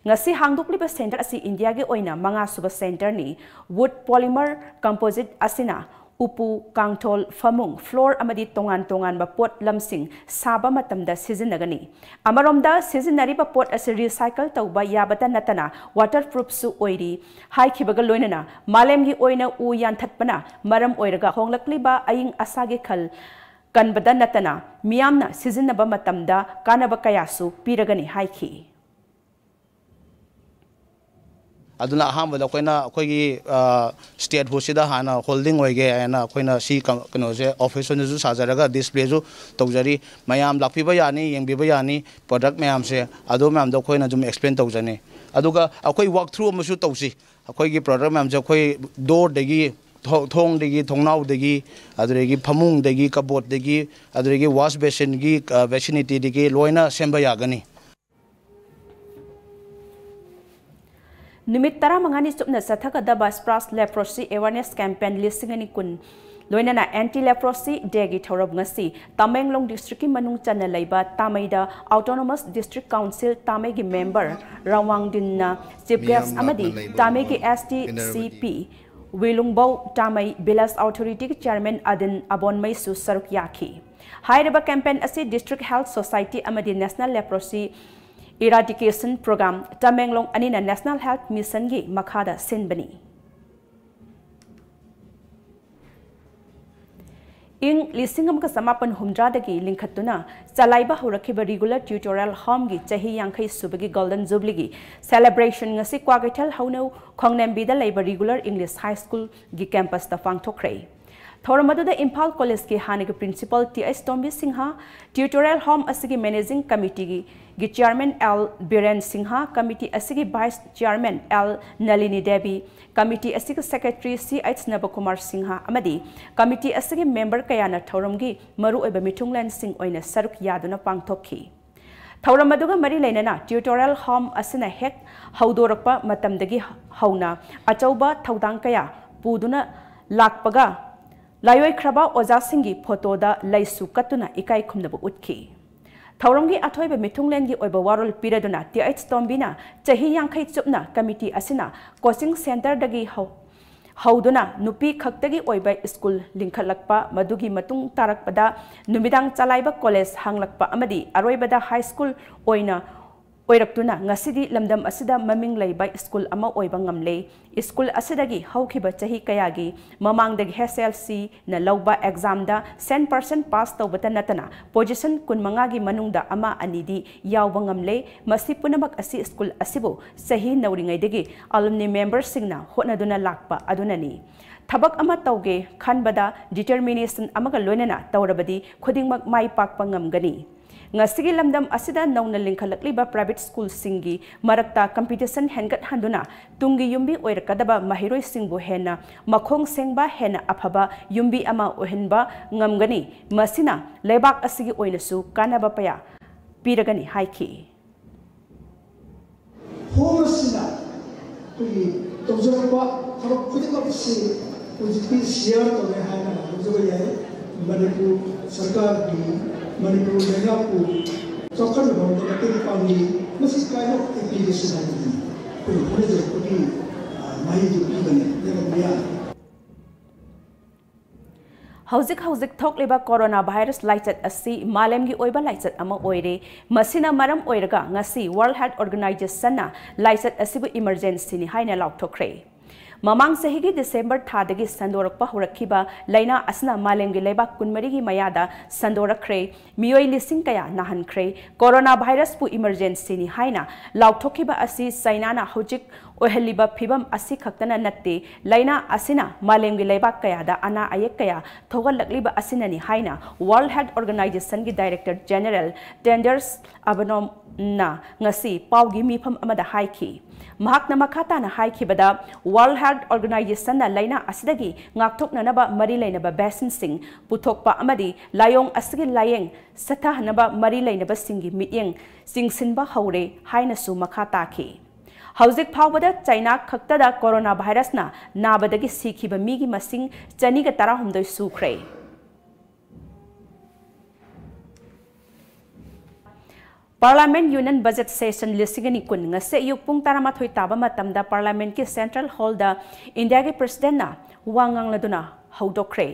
ꯉꯁꯤ ꯍꯥꯡꯗꯣꯛꯂꯤꯕ ꯁꯦꯟꯇꯔ ꯑꯁꯤ ꯏꯟꯗꯤꯌꯥꯒꯤ ꯑꯣꯏꯅ ꯃꯉꯥꯁꯨꯕ ꯁꯦꯟꯇꯔꯅꯤ꯫ Wood polymer composite ꯑꯁꯤꯅ ꯎꯄꯨ, ꯀꯥꯡꯊꯣꯜ, ꯐꯃꯨꯡ, floor ꯑꯃꯗꯤ ꯇꯣꯉꯥꯟ ꯇꯣꯉꯥꯟꯕ ꯄꯣꯠꯂꯝꯁꯤꯡ ꯁꯥꯕ ꯃꯇꯝꯗ ꯁꯤꯖꯤꯟꯅꯒꯅꯤ꯫ ꯑꯃꯔꯣꯝꯗ ꯁꯤꯖꯤꯟꯅꯔꯤꯕ ꯄꯣꯠ ꯑꯁꯤ recycle ꯇꯧꯕ ꯌꯥꯕꯇ ꯅꯠꯇꯅ waterproofꯁꯨ ꯑꯣꯏꯔꯤ ꯍꯥꯏꯈꯤꯕꯒ ꯂꯣꯏꯅꯅ ꯃꯥꯂꯦꯝꯒꯤ ꯑꯣꯏꯅ ꯎ ꯌꯥꯟꯊꯠꯄꯅ ꯃꯔꯝ ꯑꯣꯏꯔꯒ ꯍꯣꯡꯂꯛꯂꯤꯕ ꯑꯏꯪ ꯑꯁꯥꯒꯤ ꯈꯜ ꯀꯟꯕꯗ ꯅꯠꯇꯅ ꯃꯤꯌꯥꯝꯅ ꯁꯤꯖꯤꯟꯅꯕ ꯃꯇꯝꯗ ꯀꯥꯟꯅꯕ ꯀꯌꯥꯁꯨ ꯄꯤꯔꯒꯅꯤ ꯍꯥꯏꯈꯤ꯫ ꯑꯗꯨꯅ ꯑꯍꯥꯟꯕꯗ ꯑꯩꯈꯣꯏꯅ ꯑꯩꯈꯣꯏꯒꯤ statehoodꯁꯤꯗ ꯍꯥꯟꯅ holding ꯑꯣꯏꯒꯦ ꯍꯥꯏꯅ ꯑꯩꯈꯣꯏꯅ ꯁꯤ ꯀꯩꯅꯣꯁꯦ office ꯑꯣꯏꯅꯁꯨ ꯁꯥꯖꯔꯒ displayꯁꯨ ꯇꯧꯖꯔꯤ꯫ ꯃꯌꯥꯝ ꯂꯥꯛꯄꯤꯕ ꯌꯥꯅꯤ, ꯌꯦꯡꯕꯤꯕ ꯌꯥꯅꯤ product ꯃꯌꯥꯝꯁꯦ꯫ ꯑꯗꯨ ꯃꯌꯥꯝꯗꯣ ꯑꯩꯈꯣꯏꯅ ꯑꯗꯨꯝ explain ꯇꯧꯖꯅꯤ꯫ ꯑꯗꯨꯒ ꯑꯩꯈꯣꯏ walk through ꯑꯃꯁꯨ ꯇꯧꯁꯤ꯫ ꯑꯩꯈꯣꯏꯒꯤ product ꯃꯌꯥꯝꯁꯦ ꯑꯩꯈꯣꯏ doorꯗꯒꯤ, ꯊꯣꯡꯗꯒꯤ, ꯊꯣꯡꯅꯥꯎꯗꯒꯤ, ꯑꯗꯨꯗꯒꯤ ꯐꯃꯨꯡꯗꯒꯤ, cupboardꯗꯒꯤ, ꯑꯗꯨꯗꯒꯤ wash basinꯒꯤ, vicinityꯗꯒꯤ ꯂꯣꯏꯅ ꯁꯦꯝꯕ ꯌꯥꯒꯅꯤ꯫ ꯅꯨꯃꯤꯠ ꯇꯔꯥꯃꯉꯥꯅꯤ ꯆꯨꯞꯅ ꯆꯠꯊꯒꯗꯕ Splash Leprosy Awareness Campaign ꯂꯤꯁꯤꯡ ꯑꯅꯤ ꯀꯨꯟ ꯂꯣꯏꯅꯅ Anti Leprosy Dayꯒꯤ ꯊꯧꯔꯝ ꯉꯁꯤ ꯇꯃꯦꯡꯂꯣꯡ districtꯀꯤ ꯃꯅꯨꯡ ꯆꯟꯅ ꯂꯩꯕ ꯇꯥꯃꯩꯗ Autonomous District Council ꯇꯥꯃꯩꯒꯤ member ꯔꯥꯋꯥꯡꯗꯤꯟꯅ chief guest ꯑꯃꯗꯤ ꯇꯥꯃꯩꯒꯤ SDCP ꯋꯤꯂꯨꯡꯕꯧ ꯇꯥꯃꯩ, village authorityꯒꯤ chairman ꯑꯗꯤꯟ ꯑꯕꯣꯟꯃꯩꯁꯨ ꯁꯔꯨꯛ ꯌꯥꯈꯤ꯫ ꯍꯥꯏꯔꯤꯕ campaign ꯑꯁꯤ District Health Society ꯑꯃꯗꯤ National Leprosy Eradication Program Tamenglong ꯑꯅꯤꯅ National Health Missionꯒꯤ ꯃꯈꯥꯗ ꯁꯤꯟꯕꯅꯤ꯫ ꯏꯪ ꯂꯤꯁꯤꯡ ꯑꯃꯒ ꯆꯃꯥꯄꯟ ꯍꯨꯝꯗ꯭ꯔꯥꯗꯒꯤ ꯂꯤꯡꯈꯠꯇꯨꯅ ꯆꯂꯥꯏꯕ ꯍꯧꯔꯛꯈꯤꯕ Regular Tutorial Homeꯒꯤ ꯆꯍꯤ ꯌꯥꯡꯈꯩ ꯁꯨꯕꯒꯤ Golden Jubileeꯒꯤ celebration ꯉꯁꯤ ꯀ꯭ꯋꯥꯀꯩꯊꯦꯜ ꯍꯧꯅꯧ ꯈꯣꯡꯅꯦꯝꯕꯤꯗ ꯂꯩꯕ Regular English High Schoolꯒꯤ campusꯇ ꯄꯥꯡꯊꯣꯛꯈ꯭ꯔꯦ꯫ ꯊꯧꯔꯝ ꯑꯗꯨꯗ ꯏꯝꯐꯥꯜ Collegeꯀꯤ ꯍꯥꯟꯅꯒꯤ principal T H Tombi Singh, Tutorial Home ꯑꯁꯤꯒꯤ managing committeeꯒꯤ chairman L Biren Singh, committee ꯑꯁꯤꯒꯤ vice chairman L Nalini Devi, committee ꯑꯁꯤꯒꯤ secretary C H Nabakumar Singh ꯑꯃꯗꯤ committee ꯑꯁꯤꯒꯤ member ꯀꯌꯥꯅ ꯊꯧꯔꯝꯒꯤ ꯃꯔꯨꯑꯣꯏꯕ ꯃꯤꯊꯨꯡꯂꯦꯟꯁꯤꯡ ꯑꯣꯏꯅ ꯁꯔꯨꯛ ꯌꯥꯗꯨꯅ ꯄꯥꯡꯊꯣꯛꯈꯤ꯫ ꯊꯧꯔꯝ ꯑꯗꯨꯒ ꯃꯔꯤ ꯂꯩꯅꯅ tutorial home ꯑꯁꯤꯅ ꯍꯦꯛ ꯍꯧꯗꯣꯔꯛꯄ ꯃꯇꯝꯗꯒꯤ ꯍꯧꯅ ꯑꯆꯧꯕ ꯊꯧꯗꯥꯡ ꯀꯌꯥ ꯄꯨꯗꯨꯅ ꯂꯥꯛꯄꯒ ꯂꯥꯏꯑꯣꯏꯈ꯭ꯔꯕ ꯑꯣꯖꯥꯁꯤꯡꯒꯤ ꯐꯣꯇꯣꯗ ꯂꯩꯁꯨ ꯀꯠꯇꯨꯅ ꯏꯀꯥꯏ ꯈꯨꯝꯅꯕ ꯎꯠꯈꯤ꯫ ꯊꯧꯔꯝꯒꯤ ꯑꯊꯣꯏꯕ ꯃꯤꯊꯨꯡꯂꯦꯟꯒꯤ ꯑꯣꯏꯕ ꯋꯥꯔꯣꯜ ꯄꯤꯔꯗꯨꯅ ꯇꯤ ꯑꯩꯆ ꯇꯣꯝꯕꯤꯅ ꯆꯍꯤ ꯌꯥꯡꯈꯩ ꯆꯨꯞꯅ ꯀꯃꯤꯇꯤ ꯑꯁꯤꯅ coaching centreꯗꯒꯤ ꯍꯧ-, ꯍꯧꯗꯨꯅ ꯅꯨꯄꯤ ꯈꯛꯇꯒꯤ ꯑꯣꯏꯕ ꯁ꯭ꯀꯨꯜ ꯂꯤꯡꯈꯠꯂꯛꯄ, ꯃꯗꯨꯒꯤ ꯃꯇꯨꯡ ꯇꯥꯔꯛꯄꯗ ꯅꯨꯃꯤꯗꯥꯡ ꯆꯂꯥꯏꯕ ꯀꯣꯂꯦꯖ ꯍꯥꯡꯂꯛꯄ ꯑꯃꯗꯤ ꯑꯔꯣꯏꯕꯗ ꯍꯥꯏ ꯁ꯭ꯀꯨꯜ ꯑꯣꯏꯅ ꯑꯣꯏꯔꯛꯇꯨꯅ ꯉꯁꯤꯗꯤ ꯂꯝꯗꯝ ꯑꯁꯤꯗ ꯃꯃꯤꯡ ꯂꯩꯕ ꯁ꯭ꯀꯨꯜ ꯑꯃ ꯑꯣꯏꯕ ꯉꯝꯂꯦ꯫ ꯁ꯭ꯀꯨꯜ ꯑꯁꯤꯗꯒꯤ ꯍꯧꯈꯤꯕ ꯆꯍꯤ ꯀꯌꯥꯒꯤ ꯃꯃꯥꯡꯗꯒꯤ H S L Cꯅ ꯂꯧꯕ examꯗ cent percent pass ꯇꯧꯕꯇ ꯅꯠꯇꯅ position ꯀꯨꯟꯃꯉꯥꯒꯤ ꯃꯅꯨꯡꯗ ꯑꯃ ꯑꯅꯤꯗꯤ ꯌꯥꯎꯕ ꯉꯝꯂꯦ꯫ ꯃꯁꯤ ꯄꯨꯝꯅꯃꯛ ꯑꯁꯤ ꯁ꯭ꯀꯨꯜ ꯑꯁꯤꯕꯨ ꯆꯍꯤ ꯅꯧꯔꯤꯉꯩꯗꯒꯤ alumni memberꯁꯤꯡꯅ ꯍꯣꯠꯅꯗꯨꯅ ꯂꯥꯛꯄ ꯑꯗꯨꯅꯅꯤ꯫ ꯊꯕꯛ ꯑꯃ ꯇꯧꯒꯦ ꯈꯟꯕꯗ determination ꯑꯃꯒ ꯂꯣꯏꯅꯅ ꯇꯧꯔꯕꯗꯤ ꯈꯨꯗꯤꯡꯃꯛ ꯃꯥꯏ ꯄꯥꯛꯄ ꯉꯝꯒꯅꯤ꯫ ꯉꯁꯤꯒꯤ ꯂꯝꯗꯝ ꯑꯁꯤꯗ ꯅꯧꯅ ꯂꯤꯡꯈꯠꯂꯛꯂꯤꯕ private schoolꯁꯤꯡꯒꯤ ꯃꯔꯛꯇ competition ꯍꯦꯟꯒꯠꯍꯟꯗꯨꯅ ꯇꯨꯡꯒꯤ ꯌꯨꯝꯕꯤ ꯑꯣꯏꯔꯛꯀꯗꯕ ꯃꯍꯩꯔꯣꯏꯁꯤꯡꯕꯨ ꯍꯦꯟꯅ ꯃꯈꯣꯡ ꯁꯦꯡꯕ, ꯍꯦꯟꯅ ꯑꯐꯕ ꯌꯨꯝꯕꯤ ꯑꯃ ꯑꯣꯏꯍꯟꯕ ꯉꯝꯒꯅꯤ꯫ ꯃꯁꯤꯅ ꯂꯩꯕꯥꯛ ꯑꯁꯤꯒꯤ ꯑꯣꯏꯅꯁꯨ ꯀꯥꯟꯅꯕ ꯀꯌꯥ ꯄꯤꯔꯒꯅꯤ ꯍꯥꯏꯈꯤ꯫ ꯍꯣꯝ ꯑꯁꯤꯅ ꯑꯩꯈꯣꯏꯒꯤ ꯇꯧꯖꯔꯛꯄ ꯊꯕꯛ ꯈꯨꯗꯤꯡꯃꯛ ꯑꯁꯤ ꯍꯧꯖꯤꯛꯇꯤ share ꯇꯧꯔꯦ ꯍꯥꯏꯅ ꯂꯧꯖꯕ ꯌꯥꯏ꯫ ꯃꯅꯤꯄꯨꯔ ꯁꯔꯀꯥꯔꯒꯤ, ꯃꯅꯤꯄꯨꯔ ꯂꯩꯉꯥꯛꯄꯨ ꯆꯥꯎꯈꯠꯅꯕꯔꯣꯝꯗ ꯃꯇꯦꯡ ꯄꯥꯡꯂꯤ꯫ ꯃꯁꯤ kind of application ꯍꯥꯏꯕꯗꯤ ꯑꯩꯈꯣꯏꯅ ꯍꯣꯠꯅꯖꯔꯛꯄꯒꯤ, ꯑ, ꯃꯍꯩꯗꯨ ꯄꯤꯕꯅꯤ ꯂꯩꯕꯥꯛ ꯃꯤꯌꯥꯝ꯫ ꯍꯧꯖꯤꯛ ꯍꯧꯖꯤꯛ ꯊꯣꯛꯂꯤꯕ corona virus ꯂꯥꯏꯆꯠ ꯑꯁꯤ ꯃꯥꯂꯦꯝꯒꯤ ꯑꯣꯏꯕ ꯂꯥꯏꯆꯠ ꯑꯃ ꯑꯣꯏꯔꯦ꯫ ꯃꯁꯤꯅ ꯃꯔꯝ ꯑꯣꯏꯔꯒ ꯉꯁꯤ World Health Organizationꯅ ꯂꯥꯏꯆꯠ ꯑꯁꯤꯕꯨ emergencyꯅꯤ ꯍꯥꯏꯅ ꯂꯥꯎꯊꯣꯛꯈ꯭ꯔꯦ꯫ ꯃꯃꯥꯡ ꯆꯍꯤꯒꯤ December ꯊꯥꯗꯒꯤ ꯁꯟꯗꯣꯔꯛꯄ ꯍꯧꯔꯛꯈꯤꯕ ꯂꯥꯏꯅꯥ ꯑꯁꯤꯅ ꯃꯥꯂꯦꯝꯒꯤ ꯂꯩꯕꯥꯛ ꯀꯨꯟꯃꯔꯤꯒꯤ ꯃꯌꯥꯗ ꯁꯟꯗꯣꯔꯛꯈ꯭ꯔꯦ꯫ ꯃꯤꯑꯣꯏ ꯂꯤꯁꯤꯡ ꯀꯌꯥ ꯅꯥꯍꯟꯈ꯭ꯔꯦ꯫ Corona virusꯄꯨ emergencyꯅꯤ ꯍꯥꯏꯅ ꯂꯥꯎꯊꯣꯛꯈꯤꯕ ꯑꯁꯤ ꯆꯥꯏꯅꯥꯅ ꯍꯧꯖꯤꯛ ꯑꯣꯏꯍꯜꯂꯤꯕ ꯐꯤꯚꯝ ꯑꯁꯤ ꯈꯛꯇꯅ ꯅꯠꯇꯦ, ꯂꯥꯏꯅꯥ ꯑꯁꯤꯅ ꯃꯥꯂꯦꯝꯒꯤ ꯂꯩꯕꯥꯛ ꯀꯌꯥꯗ ꯑꯅꯥ ꯑꯌꯦꯛ ꯀꯌꯥ ꯊꯣꯛꯍꯜꯂꯛꯂꯤꯕ ꯑꯁꯤꯅꯅꯤ ꯍꯥꯏꯅ World Health Organizationꯒꯤ Director General Tedros Adhanomꯅ ꯉꯁꯤ ꯄꯥꯎꯒꯤ ꯃꯤꯐꯝ ꯑꯃꯗ ꯍꯥꯏꯈꯤ꯫ ꯃꯍꯥꯛꯅ ꯃꯈꯥ ꯇꯥꯅ ꯍꯥꯏꯈꯤꯕꯗ, World Health Organizationꯅ ꯂꯥꯏꯅꯥ ꯑꯁꯤꯗꯒꯤ ꯉꯥꯛꯊꯣꯛꯅꯅꯕ ꯃꯔꯤ ꯂꯩꯅꯕ vaccineꯁꯤꯡ ꯄꯨꯊꯣꯛꯄ ꯑꯃꯗꯤ ꯂꯥꯏꯑꯣꯡ ꯑꯁꯤꯒꯤ ꯂꯥꯏꯌꯦꯡ ꯆꯠꯊꯍꯟꯅꯕ ꯃꯔꯤ ꯂꯩꯅꯕꯁꯤꯡꯒꯤ ꯃꯤꯠꯌꯦꯡ ꯆꯤꯡꯁꯤꯟꯕ ꯍꯧꯔꯦ ꯍꯥꯏꯅꯁꯨ ꯃꯈꯥ ꯇꯥꯈꯤ꯫ ꯍꯧꯖꯤꯛ ꯐꯥꯎꯕꯗ ꯆꯥꯏꯅꯥ ꯈꯛꯇꯗ ꯀꯣꯔꯣꯅꯥ ꯚꯥꯏꯔꯁꯅ ꯅꯥꯕꯗꯒꯤ ꯁꯤꯈꯤꯕ ꯃꯤꯒꯤ ꯃꯁꯤꯡ ꯆꯅꯤꯒ ꯇꯔꯥꯍꯨꯝꯗꯣꯏ ꯁꯨꯈ꯭ꯔꯦ꯫ Parliament Union Budget Session ꯂꯤꯁꯤꯡ ꯑꯅꯤ ꯀꯨꯟ ꯉꯁꯤ ꯑꯌꯨꯛ ꯄꯨꯡ ꯇꯔꯥꯃꯥꯊꯣꯏ ꯇꯥꯕ ꯃꯇꯝꯗ Parliamentꯀꯤ Central Hallꯗ ꯏꯟꯗꯤꯌꯥꯒꯤ Presidentꯅ ꯋꯥ ꯉꯥꯡꯂꯗꯨꯅ ꯍꯧꯗꯣꯛꯈ꯭ꯔꯦ꯫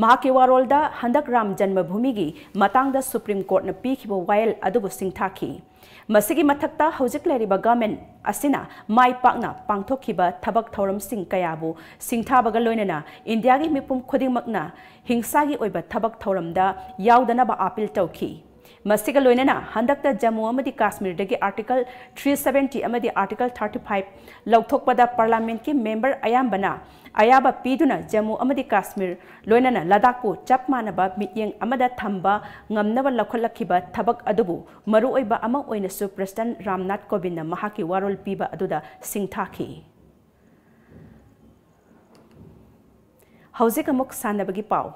ꯃꯍꯥꯛꯀꯤ ꯋꯥꯔꯣꯜꯗ ꯍꯟꯗꯛ ꯔꯥꯝ ꯖꯟꯃꯚꯨꯃꯤꯒꯤ ꯃꯇꯥꯡꯗ Supreme Courtꯅ ꯄꯤꯈꯤꯕ ꯋꯥꯌꯦꯜ ꯑꯗꯨꯕꯨ ꯁꯤꯡꯊꯥꯈꯤ꯫ ꯃꯁꯤꯒꯤ ꯃꯊꯛꯇ ꯍꯧꯖꯤꯛ ꯂꯩꯔꯤꯕ government ꯑꯁꯤꯅ ꯃꯥꯏ ꯄꯥꯛꯅ ꯄꯥꯡꯊꯣꯛꯈꯤꯕ ꯊꯕꯛ ꯊꯧꯔꯝꯁꯤꯡ ꯀꯌꯥꯕꯨ ꯁꯤꯡꯊꯥꯕꯒ ꯂꯣꯏꯅꯅ ꯏꯟꯗꯤꯌꯥꯒꯤ ꯃꯤꯄꯨꯝ ꯈꯨꯗꯤꯡꯃꯛꯅ ꯍꯤꯡꯁꯥꯒꯤ ꯑꯣꯏꯕ ꯊꯕꯛ ꯊꯧꯔꯝꯗ ꯌꯥꯎꯗꯅꯕ appeal ꯇꯧꯈꯤ꯫ ꯃꯁꯤꯒ ꯂꯣꯏꯅꯅ ꯍꯟꯗꯛꯇ ꯖꯝꯃꯨ ꯑꯃꯗꯤ ꯀꯥꯁꯃꯤꯔꯗꯒꯤ Article three seventy ꯑꯃꯗꯤ Article thirty five ꯂꯧꯊꯣꯛꯄꯗ Parliamentꯀꯤ member ꯑꯌꯥꯝꯕꯅ ꯑꯌꯥꯕ ꯄꯤꯗꯨꯅ ꯖꯝꯃꯨ ꯑꯃꯗꯤ ꯀꯥꯁꯃꯤꯔ ꯂꯣꯏꯅꯅ ꯂꯗꯥꯈꯄꯨ ꯆꯞ ꯃꯥꯟꯅꯕ ꯃꯤꯠꯌꯦꯡ ꯑꯃꯗ ꯊꯝꯕ ꯉꯝꯅꯕ ꯂꯧꯈꯠꯂꯛꯈꯤꯕ ꯊꯕꯛ ꯑꯗꯨꯕꯨ ꯃꯔꯨꯑꯣꯏꯕ ꯑꯃ ꯑꯣꯏꯅꯁꯨ President ꯔꯥꯝꯅꯥꯊ ꯀꯣꯕꯤꯟꯗꯅ ꯃꯍꯥꯛꯀꯤ ꯋꯥꯔꯣꯜ ꯄꯤꯕ ꯑꯗꯨꯗ ꯁꯤꯡꯊꯥꯈꯤ꯫ ꯍꯧꯖꯤꯛ ꯑꯃꯨꯛ ꯁꯥꯟꯅꯕꯒꯤ ꯄꯥꯎ꯫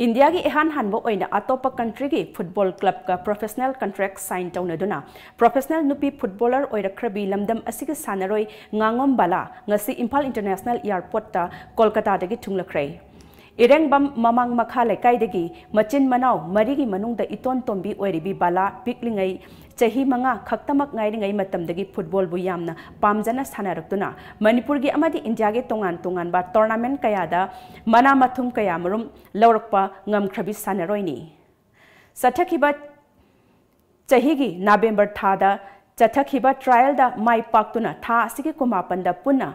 ꯏꯟꯗꯤꯌꯥꯒꯤ ꯏꯍꯥꯟ ꯍꯥꯟꯕ ꯑꯣꯏꯅ ꯑꯇꯣꯞꯄ countryꯒꯤ football clubꯀ professional contract sign ꯇꯧꯅꯗꯨꯅ professional ꯅꯨꯄꯤ footballer ꯑꯣꯏꯔꯛꯈ꯭ꯔꯕꯤ ꯂꯝꯗꯝ ꯑꯁꯤꯒꯤ ꯁꯥꯟꯅꯔꯣꯏ ꯉꯥꯉꯣꯝ ꯕꯥꯂꯥ ꯉꯁꯤ ꯏꯝꯐꯥꯜ International Airportꯇ ꯀꯣꯜꯀꯇꯥꯗꯒꯤ ꯊꯨꯡꯂꯈ꯭ꯔꯦ꯫ ꯏꯔꯦꯡꯕꯝ ꯃꯃꯥꯡ ꯃꯈꯥ ꯂꯩꯀꯥꯏꯗꯒꯤ ꯃꯆꯤꯟ ꯃꯅꯥꯎ ꯃꯔꯤꯒꯤ ꯃꯅꯨꯡꯗ ꯏꯇꯣꯟ ꯇꯣꯝꯕꯤ ꯑꯣꯏꯔꯤꯕꯤ ꯕꯥꯂꯥ ꯄꯤꯛꯂꯤꯉꯩ ꯆꯍꯤ ꯃꯉꯥ ꯈꯛꯇꯃꯛ ꯉꯥꯏꯔꯤꯉꯩ ꯃꯇꯝꯗꯒꯤ footballꯕꯨ ꯌꯥꯝꯅ ꯄꯥꯝꯖꯅ ꯁꯥꯟꯅꯔꯛꯇꯨꯅ ꯃꯅꯤꯄꯨꯔꯒꯤ ꯑꯃꯗꯤ ꯏꯟꯗꯤꯌꯥꯒꯤ ꯇꯣꯉꯥꯟ ꯇꯣꯉꯥꯟꯕ tournament ꯀꯌꯥꯗ ꯃꯅꯥ ꯃꯊꯨꯝ ꯀꯌꯥꯃꯔꯨꯝ ꯂꯧꯔꯛꯄ ꯉꯝꯈ꯭ꯔꯕꯤ ꯁꯥꯟꯅꯔꯣꯏꯅꯤ꯫ ꯆꯠꯊꯈꯤꯕ ꯆꯍꯤꯒꯤ November ꯊꯥꯗ ꯆꯠꯊꯈꯤꯕ trialꯗ ꯃꯥꯏ ꯄꯥꯛꯇꯨꯅ ꯊꯥ ꯑꯁꯤꯒꯤ ꯀꯨꯟꯃꯥꯄꯟꯗ ꯄꯨꯟꯅ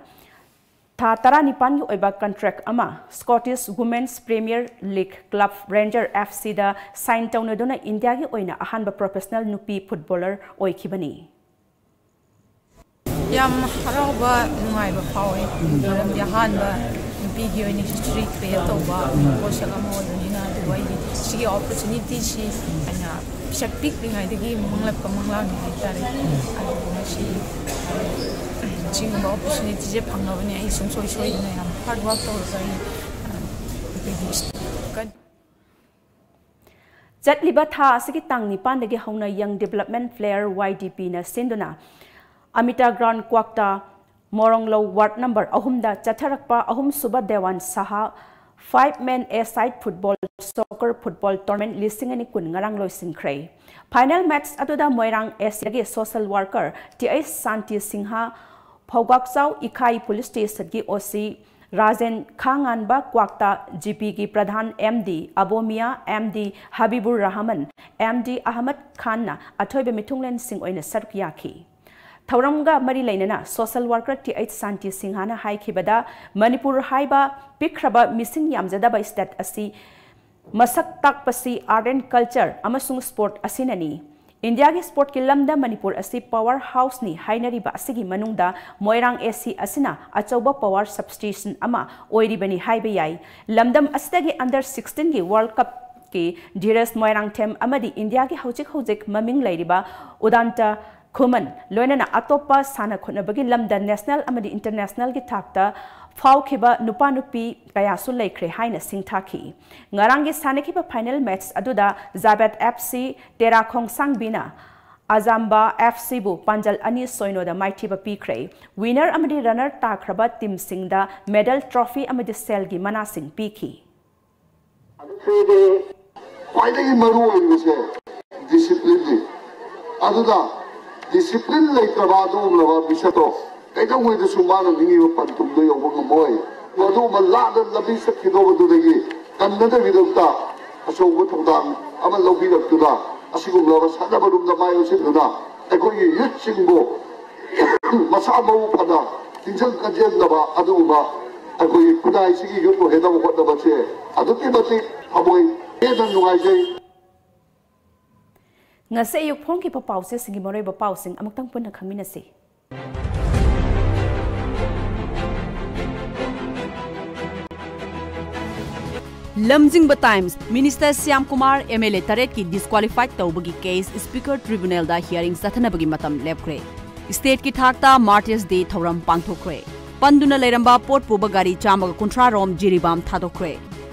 ꯊꯥ ꯇꯔꯥꯅꯤꯄꯥꯟꯒꯤ ꯑꯣꯏꯕ ꯀꯟꯇ꯭ꯔꯦꯛ ꯑꯃ Scottish Women's Premier League club Rangers F Cꯗ sign ꯇꯧꯅꯗꯨꯅ ꯏꯟꯗꯤꯌꯥꯒꯤ ꯑꯣꯏꯅ ꯑꯍꯥꯟꯕ professional ꯅꯨꯄꯤ footballer ꯑꯣꯏꯈꯤꯕꯅꯤ꯫ ꯌꯥꯝ ꯍꯔꯥꯎꯕ, ꯅꯨꯡꯉꯥꯏꯕ ꯐꯥꯎꯋꯦ꯫ ꯃꯔꯝꯗꯤ ꯑꯍꯥꯟꯕ ꯅꯨꯄꯤꯒꯤ ꯑꯣꯏꯅ history create ꯇꯧꯕ ꯄꯣꯠꯁꯛ ꯑꯃ ꯑꯣꯏꯕꯅꯤꯅ꯫ ꯑꯗꯨꯒ ꯑꯩꯒꯤ ꯁꯤꯒꯤ opportunityꯁꯤ ꯑꯩꯅ ꯄꯤꯁꯛ ꯄꯤꯛꯂꯤꯉꯩꯗꯒꯤ ꯃꯪꯂꯛꯄ ꯃꯪꯂꯥꯡꯅꯤ ꯍꯥꯏꯇꯥꯔꯦ꯫ ꯑꯗꯨꯕꯨ ꯉꯁꯤ ꯁꯤꯒꯨꯝꯕ opportunityꯁꯦ ꯐꯪꯉꯕꯅꯤ꯫ ꯑꯩ ꯁꯨꯡꯁꯣꯏ ꯁꯣꯏꯗꯅ ꯌꯥꯝ hard work ꯇꯧꯔꯒ ꯑꯩ ꯑꯩꯈꯣꯏꯒꯤ ꯆꯠꯂꯤꯕ ꯊꯥ ꯑꯁꯤꯒꯤ ꯇꯥꯡ ꯅꯤꯄꯥꯟꯗꯒꯤ ꯍꯧꯅ Young Development Player Y D Pꯅ ꯁꯤꯟꯗꯨꯅ Amita ground Kwakta ꯃꯣꯔꯣꯡꯂꯧ ward number ꯑꯍꯨꯝꯗ ꯆꯠꯊꯔꯛꯄ ꯑꯍꯨꯝꯁꯨꯕ ꯗꯦꯋꯥꯟ ꯁꯍꯥ five man a side football soccer football tournament ꯂꯤꯁꯤꯡ ꯑꯅꯤ ꯀꯨꯟ ꯉꯔꯥꯡ ꯂꯣꯏꯁꯤꯟꯈ꯭ꯔꯦ꯫ Final match ꯑꯗꯨꯗ ꯃꯣꯏꯔꯥꯡ A Cꯗꯒꯤ social worker T H Shanti Singh, ꯐꯧꯒꯥꯛꯆꯥꯎ ꯏꯈꯥꯏ police stationꯒꯤ O C Rajen ꯈꯥꯉꯥꯟꯕ, Kwakta G Pꯒꯤ Pradhan M D ꯑꯕꯣꯃꯤꯌꯥ, M D ꯍꯕꯤꯕꯨꯔ Rahman, M D Ahmad ꯈꯥꯟꯅ ꯑꯊꯣꯏꯕ ꯃꯤꯊꯨꯡꯂꯦꯟꯁꯤꯡ ꯑꯣꯏꯅ ꯁꯔꯨꯛ ꯌꯥꯈꯤ꯫ ꯊꯧꯔꯝꯒ ꯃꯔꯤ ꯂꯩꯅꯅ social worker T H ꯁꯥꯟꯇꯤ ꯁꯤꯡꯍꯅ ꯍꯥꯏꯈꯤꯕꯗ, ꯃꯅꯤꯄꯨꯔ ꯍꯥꯏꯕ ꯄꯤꯛꯈ꯭ꯔꯕ ꯃꯤꯁꯤꯡ ꯌꯥꯝꯖꯗꯕ state ꯑꯁꯤ ꯃꯁꯛ ꯇꯥꯛꯄꯁꯤ art and culture ꯑꯃꯁꯨꯡ sport ꯑꯁꯤꯅꯅꯤ꯫ ꯏꯟꯗꯤꯌꯥꯒꯤ sportꯀꯤ ꯂꯝꯗ ꯃꯅꯤꯄꯨꯔ ꯑꯁꯤ power houseꯅꯤ ꯍꯥꯏꯅꯔꯤꯕ ꯑꯁꯤꯒꯤ ꯃꯅꯨꯡꯗ ꯃꯣꯏꯔꯥꯡ A C ꯑꯁꯤꯅ ꯑꯆꯧꯕ power substation ꯑꯃ ꯑꯣꯏꯔꯤꯕꯅꯤ ꯍꯥꯏꯕ ꯌꯥꯏ꯫ ꯂꯝꯗꯝ ꯑꯁꯤꯗꯒꯤ under sixteenꯒꯤ World Cupꯀꯤ ꯙꯤꯔꯖ ꯃꯣꯏꯔꯥꯡꯊꯦꯝ ꯑꯃꯗꯤ ꯏꯟꯗꯤꯌꯥꯒꯤ ꯍꯧꯖꯤꯛ ꯍꯧꯖꯤꯛ ꯃꯃꯤꯡ ꯂꯩꯔꯤꯕ ꯎꯗꯥꯟꯇ ꯈꯨꯃꯟ ꯂꯣꯏꯅꯅ ꯑꯇꯣꯞꯄ ꯁꯥꯟꯅ ꯈꯣꯠꯅꯕꯒꯤ ꯂꯝꯗ national ꯑꯃꯗꯤ internationalꯒꯤ ꯊꯥꯛꯇ ꯐꯥꯎꯈꯤꯕ ꯅꯨꯄꯥ ꯅꯨꯄꯤ ꯀꯌꯥꯁꯨ ꯂꯩꯈ꯭ꯔꯦ ꯍꯥꯏꯅ ꯁꯤꯡꯊꯥꯈꯤ꯫ ꯉꯔꯥꯡꯒꯤ ꯁꯥꯟꯅꯈꯤꯕ final match ꯑꯗꯨꯗ ꯖꯥꯕꯦꯗ F C ꯇꯦꯔꯥ ꯈꯣꯡꯁꯥꯡꯕꯤꯅ ꯑꯖꯥꯝꯕ F Cꯕꯨ ꯄꯥꯟꯖꯜ ꯑꯅꯤ ꯁꯣꯏꯅꯣꯗ ꯃꯥꯏꯊꯤꯕ ꯄꯤꯈ꯭ꯔꯦ꯫ Winner ꯑꯃꯗꯤ runner ꯇꯥꯈ꯭ꯔꯕ teamꯁꯤꯡꯗ medal, trophy ꯑꯃꯗꯤ ꯁꯦꯜꯒꯤ ꯃꯅꯥꯁꯤꯡ ꯄꯤꯈꯤ꯫ ꯈ꯭ꯋꯥꯏꯗꯒꯤ ꯃꯔꯨ ꯑꯣꯏꯔꯤꯕꯁꯦ disciplineꯅꯤ꯫ ꯑꯗꯨꯅ discipline ꯂꯩꯇ꯭ꯔꯕ ꯑꯗꯨꯒꯨꯝꯂꯕ ꯃꯤꯁꯛꯇꯣ ꯀꯩꯗꯧꯉꯩꯗꯁꯨ ꯃꯥꯅ ꯅꯤꯡꯉꯤꯕ ꯄꯟꯊꯨꯡꯗꯣ ꯌꯧꯕ ꯉꯝꯃꯣꯏ꯫ ꯃꯗꯨꯒꯨꯝꯕ ꯂꯥꯟꯅ ꯂꯝꯕꯤ ꯆꯠꯈꯤꯗꯧꯕꯗꯨꯗꯒꯤ ꯀꯟꯅꯗꯕꯒꯤꯗꯃꯛꯇ ꯑꯆꯧꯕ ꯊꯧꯗꯥꯡ ꯑꯃ ꯂꯧꯕꯤꯔꯛꯇꯨꯅ ꯑꯁꯤꯒꯨꯝꯂꯕ ꯁꯥꯟꯅꯕꯔꯣꯝꯗ ꯃꯥꯏ ꯑꯣꯟꯁꯤꯟꯗꯨꯅ ꯑꯩꯈꯣꯏꯒꯤ youthꯁꯤꯡꯕꯨ ꯃꯁꯥ ꯃꯎ ꯐꯅ ꯇꯤꯟꯖꯪ ꯀꯟꯖꯦꯟꯗꯕ ꯑꯗꯨꯒꯨꯝꯕ ꯑꯩꯈꯣꯏꯒꯤ ꯈꯨꯟꯅꯥꯏꯁꯤꯒꯤ ꯌꯨꯠ ꯑꯣꯏꯍꯟꯅꯕ ꯍꯣꯠꯅꯕꯁꯦ ꯑꯗꯨꯛꯀꯤ ꯃꯇꯤꯛ ꯊꯃꯣꯏ ꯄꯦꯟꯅ ꯅꯨꯡꯉꯥꯏꯖꯩ꯫ ꯉꯁꯤ ꯑꯌꯨꯛ ꯐꯣꯡꯈꯤꯕ ꯄꯥꯎꯆꯦꯁꯤꯡꯒꯤ ꯃꯔꯨꯑꯣꯏꯕ ꯄꯥꯎꯁꯤꯡ ꯑꯃꯨꯛꯇꯪ ꯄꯨꯟꯅ ꯈꯪꯃꯤꯟꯅꯁꯤ꯫ ꯂꯝꯖꯤꯡꯕ times, minister Shyam Kumar M L A ꯇꯔꯦꯠꯀꯤ ꯗꯤꯁꯀ꯭ꯋꯥꯂꯤꯐꯥꯏꯠ ꯇꯧꯕꯒꯤ ꯀꯦꯁ ꯁ꯭ꯄꯤꯀꯔ ꯇ꯭ꯔꯤꯕꯨꯅꯦꯜꯗ ꯍꯤꯌꯥꯔꯤꯡ ꯆꯠꯊꯅꯕꯒꯤ ꯃꯇꯝ ꯂꯦꯞꯈ꯭ꯔꯦ꯫ ꯁ꯭ꯇꯦꯠꯀꯤ ꯊꯥꯛꯇ ꯃꯥꯔꯇꯤꯌꯔꯁ ꯗꯦ ꯊꯧꯔꯝ ꯄꯥꯡꯊꯣꯛꯈ꯭ꯔꯦ꯫ ꯄꯟꯗꯨꯅ ꯂꯩꯔꯝꯕ ꯄꯣꯠ ꯄꯨꯕ ꯒꯥꯔꯤ ꯆꯥꯝꯃꯒ ꯀꯨꯟꯊ꯭ꯔꯥ ꯔꯣꯝ ꯖꯤꯔꯤꯕꯥꯝ ꯊꯥꯗꯣꯛꯈ꯭ꯔꯦ꯫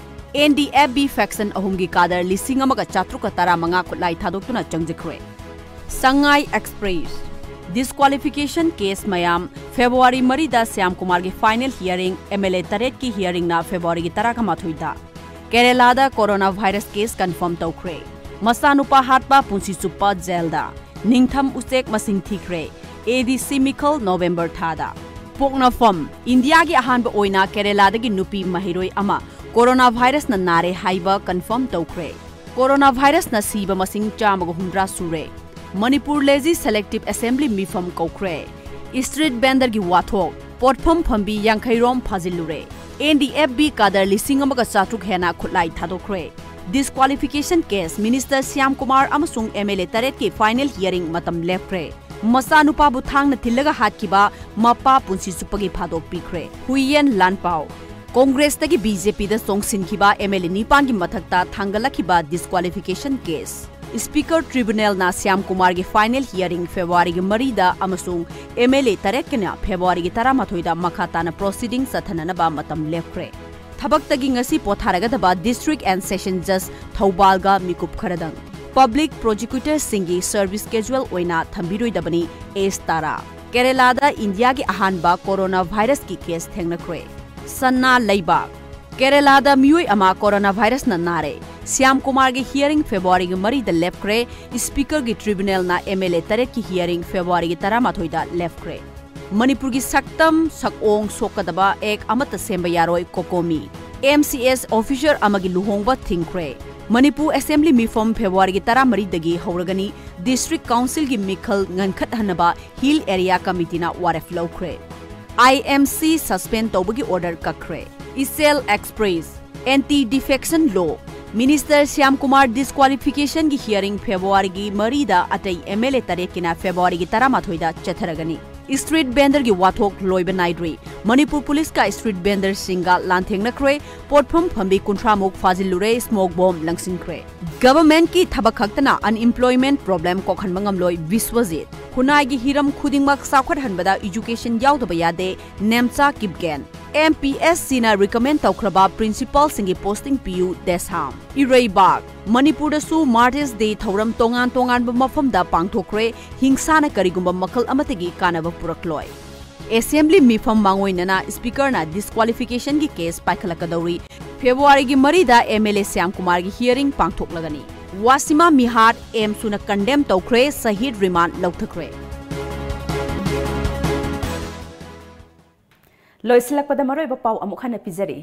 N D F B faction ꯑꯍꯨꯝꯒꯤ ꯀꯥꯗꯔ ꯂꯤꯁꯤꯡ ꯑꯃꯒ ꯆꯥꯇ꯭ꯔꯨꯛꯀ ꯇꯔꯥꯃꯉꯥ ꯈꯨꯠꯂꯥꯏ ꯊꯥꯗꯣꯛꯇꯨꯅ ꯆꯪꯖꯈ꯭ꯔꯦ꯫ ꯁꯉꯥꯏ ꯑꯦꯛꯁꯄ꯭ꯔꯦꯁ, ꯗꯤꯁꯀ꯭ꯋꯥꯂꯤꯐꯤꯀꯦꯁꯟ ꯀꯦꯁ ꯃꯌꯥꯝ, ꯐꯦꯕ꯭ꯔꯨꯋꯥꯔꯤ ꯃꯔꯤꯗ ꯁ꯭ꯌꯥꯝ ꯀꯨꯃꯥꯔꯒꯤ final hearing, M L A ꯇꯔꯦꯠꯀꯤ ꯍꯤꯌꯥꯔꯤꯡꯅ ꯐꯦꯕ꯭ꯔꯨꯋꯥꯔꯤꯒꯤ ꯇꯔꯥꯃꯥꯊꯣꯏꯗ꯫ ꯀꯦꯔꯦꯂꯥꯗ ꯀꯣꯔꯣꯅꯥ ꯚꯥꯏꯔꯁ ꯀꯦꯁ ꯀꯟꯐꯥꯔꯝ ꯇꯧꯈ꯭ꯔꯦ꯫ ꯃꯆꯥꯅꯨꯄꯥ ꯍꯥꯠꯄ ꯄꯨꯟꯁꯤ ꯆꯨꯞꯄ ꯖꯦꯜꯗ꯫ ꯅꯤꯡꯊꯝ ꯎꯆꯦꯛ ꯃꯁꯤꯡ ꯊꯤꯈ꯭ꯔꯦ꯫ ꯑꯦ ꯗꯤ ꯁꯤ ꯃꯤꯈꯜ ꯅꯣꯕꯦꯝꯕꯔ ꯊꯥꯗ꯫ ꯄꯣꯛꯅꯐꯝ, ꯏꯟꯗꯤꯌꯥꯒꯤ ꯑꯍꯥꯟꯕ ꯑꯣꯏꯅ ꯀꯦꯔꯦꯂꯥꯗꯒꯤ ꯅꯨꯄꯤ ꯃꯍꯩꯔꯣꯏ ꯑꯃ ꯀꯣꯔꯣꯅꯥ ꯚꯥꯏꯔꯁꯅ ꯅꯥꯔꯦ ꯍꯥꯏꯕ ꯀꯟꯐꯥꯔꯝ ꯇꯧꯈ꯭ꯔꯦ꯫ ꯀꯣꯔꯣꯅꯥ ꯚꯥꯏꯔꯁꯅ ꯁꯤꯕ ꯃꯁꯤꯡ ꯆꯥꯝꯃꯒ ꯍꯨꯝꯗ꯭ꯔꯥ ꯁꯨꯔꯦ꯫ ꯃꯅꯤꯄꯨꯔ ꯂꯦꯖꯤꯁꯂꯦꯇꯤꯚ ꯑꯦꯁꯦꯝꯕ꯭ꯂꯤ ꯃꯤꯐꯝ ꯀꯧꯈ꯭ꯔꯦ꯫ ꯁ꯭ꯇ꯭ꯔꯤꯠ ꯚꯦꯟꯗꯔꯒꯤ ꯋꯥꯊꯣꯛ, ꯄꯣꯠꯐꯝ ꯐꯝꯕꯤ ꯌꯥꯡꯈꯩ ꯔꯣꯝ ꯐꯥꯖꯤꯜꯂꯨꯔꯦ꯫ ꯑꯦꯟ ꯗꯤ ꯑꯦꯐ ꯕꯤ ꯀꯥꯗꯔ ꯂꯤꯁꯤꯡ ꯑꯃꯒ ꯆꯥꯇ꯭ꯔꯨꯛ ꯍꯦꯟꯅ ꯈꯨꯠꯂꯥꯏ ꯊꯥꯗꯣꯛꯈ꯭ꯔꯦ꯫ ꯗꯤꯁꯀ꯭ꯋꯥꯂꯤꯐꯤꯀꯦꯁꯟ ꯀꯦꯁ, ꯃꯤꯅꯤꯁꯇꯔ ꯁ꯭ꯌꯥꯝ ꯀꯨꯃꯥꯔ ꯑꯃꯁꯨꯡ ꯑꯦꯝ ꯑꯦꯜ ꯑꯦ ꯇꯔꯦꯠꯀꯤ ꯐꯥꯏꯅꯦꯜ ꯍꯤꯌꯥꯔꯤꯡ ꯃꯇꯝ ꯂꯦꯞꯈ꯭ꯔꯦ꯫ ꯃꯆꯥꯅꯨꯄꯥꯕꯨ ꯊꯥꯡꯅ ꯊꯤꯜꯂꯒ ꯍꯥꯠꯈꯤꯕ ꯃꯄꯥ ꯄꯨꯟꯁꯤ ꯆꯨꯞꯄꯒꯤ ꯐꯥꯗꯣꯛ ꯄꯤꯈ꯭ꯔꯦ꯫ ꯍꯨꯏꯌꯦꯟ ꯂꯥꯟꯄꯥꯎ, ꯀꯣꯡꯒ꯭ꯔꯦꯁꯇꯒꯤ ꯕꯤ ꯖꯦ ꯄꯤꯗ ꯆꯣꯡꯁꯤꯟꯈꯤꯕ ꯑꯦꯝ ꯑꯦꯜ ꯑꯦ ꯅꯤꯄꯥꯟꯒꯤ ꯃꯊꯛꯇ ꯊꯥꯡꯒꯠꯂꯛꯈꯤꯕ ꯗꯤꯁꯀ꯭ꯋꯥꯂꯤꯐꯤꯀꯦꯁꯟ ꯀꯦꯁ꯫ ꯁ꯭ꯄꯤꯀꯔ ꯇ꯭ꯔꯤꯕꯨꯅꯦꯜꯅ ꯁ꯭ꯌꯥꯝ ꯀꯨꯃꯥꯔꯒꯤ ꯐꯥꯏꯅꯦꯜ ꯍꯤꯌꯥꯔꯤꯡ ꯐꯦꯕ꯭ꯔꯨꯋꯥꯔꯤꯒꯤ ꯃꯔꯤꯗ ꯑꯃꯁꯨꯡ ꯑꯦꯝ ꯑꯦꯜ ꯑꯦ ꯇꯔꯦꯠꯀꯤꯅ ꯐꯦꯕ꯭ꯔꯨꯋꯥꯔꯤꯒꯤ ꯇꯔꯥꯃꯥꯊꯣꯏꯗ ꯃꯈꯥ ꯇꯥꯅ ꯄ꯭ꯔꯣꯁꯤꯗꯤꯡ ꯆꯠꯊꯅꯅꯕ ꯃꯇꯝ ꯂꯦꯞꯈ꯭ꯔꯦ꯫ ꯊꯕꯛꯇꯒꯤ ꯉꯁꯤ ꯄꯣꯊꯥꯔꯒꯗꯕ ꯗꯤꯁꯇ꯭ꯔꯤꯛ ꯑꯦꯟ ꯁꯦꯁꯟ ꯖꯖ ꯊꯧꯕꯥꯜꯒ ꯃꯤꯀꯨꯞ ꯈꯔꯗꯪ꯫ ꯄꯕ꯭ꯂꯤꯛ ꯄ꯭ꯔꯣꯁꯤꯀ꯭ꯌꯨꯇꯔꯁꯤꯡꯒꯤ ꯁꯔꯚꯤꯁ ꯀꯦꯖꯨꯑꯦꯜ ꯑꯣꯏꯅ ꯊꯝꯕꯤꯔꯣꯏꯗꯕꯅꯤ ꯑꯦꯁ ꯇꯥꯔꯥ꯫ ꯀꯦꯔꯦꯂꯥꯗ ꯏꯟꯗꯤꯌꯥꯒꯤ ꯑꯍꯥꯟꯕ ꯀꯣꯔꯣꯅꯥ ꯚꯥꯏꯔꯁꯀꯤ ꯀꯦꯁ ꯊꯦꯡꯅꯈ꯭ꯔꯦ꯫ ꯁꯅꯥ ꯂꯩꯕꯥꯛ, ꯀꯦꯔꯦꯂꯥꯗ ꯃꯤꯑꯣꯏ ꯑꯃ ꯀꯣꯔꯣꯅꯥ ꯚꯥꯏꯔꯁꯅ ꯅꯥꯔꯦ꯫ ꯁ꯭ꯌꯥꯝ ꯀꯨꯃꯥꯔꯒꯤ ꯍꯤꯌꯥꯔꯤꯡ ꯐꯦꯕ꯭ꯔꯨꯋꯥꯔꯤꯒꯤ ꯃꯔꯤꯗ ꯂꯦꯞꯈ꯭ꯔꯦ꯫ ꯁ꯭ꯄꯤꯀꯔꯒꯤ ꯇ꯭ꯔꯤꯕꯨꯅꯦꯜꯅ ꯑꯦꯝ ꯑꯦꯜ ꯑꯦ ꯇꯔꯦꯠꯀꯤ ꯍꯤꯌꯥꯔꯤꯡ ꯐꯦꯕ꯭ꯔꯨꯋꯥꯔꯤꯒꯤ ꯇꯔꯥꯃꯥꯊꯣꯏꯗ ꯂꯦꯞꯈ꯭ꯔꯦ꯫ ꯃꯅꯤꯄꯨꯔꯒꯤ ꯁꯛꯇꯝ ꯁꯛꯑꯣꯡ ꯁꯣꯛꯀꯗꯕ ꯑꯦꯛ ꯑꯃꯠꯇ ꯁꯦꯝꯕ ꯌꯥꯔꯣꯏ, ꯀꯣꯀꯣꯃꯤ꯫ ꯑꯦꯝ ꯁꯤ ꯑꯦꯁ ꯑꯣꯐꯤꯁꯔ ꯑꯃꯒꯤ ꯂꯨꯍꯣꯡꯕ ꯊꯤꯡꯈ꯭ꯔꯦ꯫ ꯃꯅꯤꯄꯨꯔ ꯑꯦꯁꯦꯝꯕ꯭ꯂꯤ ꯃꯤꯐꯝ ꯐꯦꯕ꯭ꯔꯨꯋꯥꯔꯤꯒꯤ ꯇꯔꯥꯃꯔꯤꯗꯒꯤ ꯍꯧꯔꯒꯅꯤ꯫ ꯗꯤꯁꯇ꯭ꯔꯤꯛ ꯀꯥꯎꯟꯁꯤꯜꯒꯤ ꯃꯤꯈꯜ ꯉꯟꯈꯠꯍꯟꯅꯕ ꯍꯤꯜ ꯑꯦꯔꯤꯌꯥ ꯀꯃꯤꯇꯤꯅ ꯋꯥꯔꯦꯞ ꯂꯧꯈ꯭ꯔꯦ꯫ I M C suspend ꯇꯧꯕꯒꯤ order ꯀꯛꯈ꯭ꯔꯦ꯫ Icel Express, Anti Defection Law, Minister Shyam Kumar disqualification ꯒꯤ hearing February ꯒꯤ ꯃꯔꯤꯗ, ꯑꯇꯩ M L A ꯇꯔꯦꯠꯀꯤꯅ February ꯒꯤ ꯇꯔꯥꯃꯥꯊꯣꯏꯗ ꯆꯠꯊꯔꯒꯅꯤ꯫ Street vendor ꯒꯤ ꯋꯥꯊꯣꯛ ꯂꯣꯏꯕ ꯅꯥꯏꯗ꯭ꯔꯤ꯫ ꯃꯅꯤꯄꯨꯔ ꯄꯨꯂꯤꯁꯀ street vendor ꯁꯤꯡꯒ ꯂꯥꯟꯊꯦꯡꯅꯈ꯭ꯔꯦ꯫ ꯄꯣꯠꯐꯝ ꯐꯝꯕꯤ ꯀꯨꯟꯊ꯭ꯔꯥ ꯃꯨꯛ ꯐꯥꯖꯤꯜꯂꯨꯔꯦ, smoke bomb ꯂꯪꯁꯤꯟꯈ꯭ꯔꯦ꯫ Government ꯀꯤ ꯊꯕꯛ ꯈꯛꯇꯅ unemployment problem ꯀꯣꯛꯍꯟꯕ ꯉꯝꯂꯣꯏ, ꯕꯤꯁ꯭ꯋꯖꯤꯠ꯫ ꯈꯨꯟꯅꯥꯏꯒꯤ ꯍꯤꯔꯝ ꯈꯨꯗꯤꯡꯃꯛ ꯆꯥꯎꯈꯠꯍꯟꯕꯗ education ꯌꯥꯎꯗꯕ ꯌꯥꯗꯦ, Nemcha Kipgen. M P S C ꯅ recommend ꯇꯧꯈ꯭ꯔꯕ principal ꯁꯤꯡꯒꯤ posting ꯄꯤꯌꯨ, ꯗꯦꯁꯥꯝ꯫ ꯏꯔꯩꯕꯥꯛ, ꯃꯅꯤꯄꯨꯔꯗꯁꯨ Martyrs Day ꯊꯧꯔꯝ ꯇꯣꯉꯥꯟ ꯇꯣꯉꯥꯟꯕ ꯃꯐꯝꯗ ꯄꯥꯡꯊꯣꯛꯈ꯭ꯔꯦ, ꯍꯤꯡꯁꯥꯅ ꯀꯔꯤꯒꯨꯝꯕ ꯃꯈꯜ ꯑꯃꯠꯇꯒꯤ ꯀꯥꯟꯅꯕ ꯄꯨꯔꯛꯂꯣꯏ꯫ Assembly ꯃꯤꯐꯝ ꯃꯥꯡꯑꯣꯏꯅꯅ Speaker ꯅ disqualification ꯒꯤ case ꯄꯥꯏꯈꯠꯂꯛꯀꯗꯧꯔꯤ꯫ February ꯒꯤ ꯃꯔꯤꯗ M L A Shyam ꯀꯨꯃꯥꯔꯒꯤ hearing ꯄꯥꯡꯊꯣꯛꯂꯒꯅꯤ꯫ ꯋꯥꯁꯤꯃꯥ ꯃꯤꯍꯥꯠ, ꯑꯦꯝꯁꯨꯅ condemn ꯇꯧꯈ꯭ꯔꯦ, ꯁꯍꯤꯗ ꯔꯤꯃꯥꯟ ꯂꯧꯊꯈ꯭ꯔꯦ꯫ ꯂꯣꯏꯁꯤꯜꯂꯛꯄꯗ ꯃꯔꯨꯑꯣꯏꯕ ꯄꯥꯎ ꯑꯃꯨꯛ ꯍꯟꯅ ꯄꯤꯖꯔꯤ꯫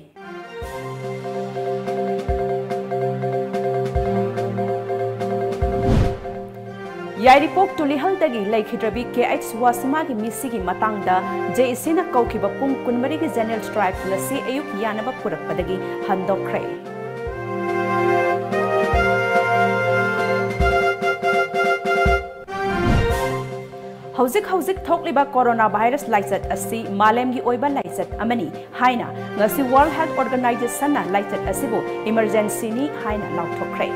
ꯌꯥꯏꯔꯤꯄꯣꯛ ꯇꯨꯂꯤꯍꯜꯗꯒꯤ ꯂꯩꯈꯤꯗ꯭ꯔꯕꯤ K H ꯋꯥꯁꯤꯃꯥꯒꯤ ꯃꯤꯁꯤꯒꯤ ꯃꯇꯥꯡꯗ J A C ꯅ ꯀꯧꯈꯤꯕ ꯄꯨꯡ ꯀꯨꯟꯃꯔꯤꯒꯤ general strike ꯉꯁꯤ ꯑꯌꯨꯛ ꯌꯥꯅꯕ ꯄꯨꯔꯛꯄꯗꯒꯤ ꯍꯟꯗꯣꯛꯈ꯭ꯔꯦ꯫ ꯍꯧꯖꯤꯛ ꯍꯧꯖꯤꯛ ꯊꯣꯛꯂꯤꯕ coronavirus ꯂꯥꯏꯆꯠ ꯑꯁꯤ ꯃꯥꯂꯦꯝꯒꯤ ꯑꯣꯏꯕ ꯂꯥꯏꯆꯠ ꯑꯃꯅꯤ ꯍꯥꯏꯅ ꯉꯁꯤ World Health Organization ꯅ ꯂꯥꯏꯆꯠ ꯑꯁꯤꯕꯨ emergency ꯅꯤ ꯍꯥꯏꯅ ꯂꯥꯎꯊꯣꯛꯈ꯭ꯔꯦ꯫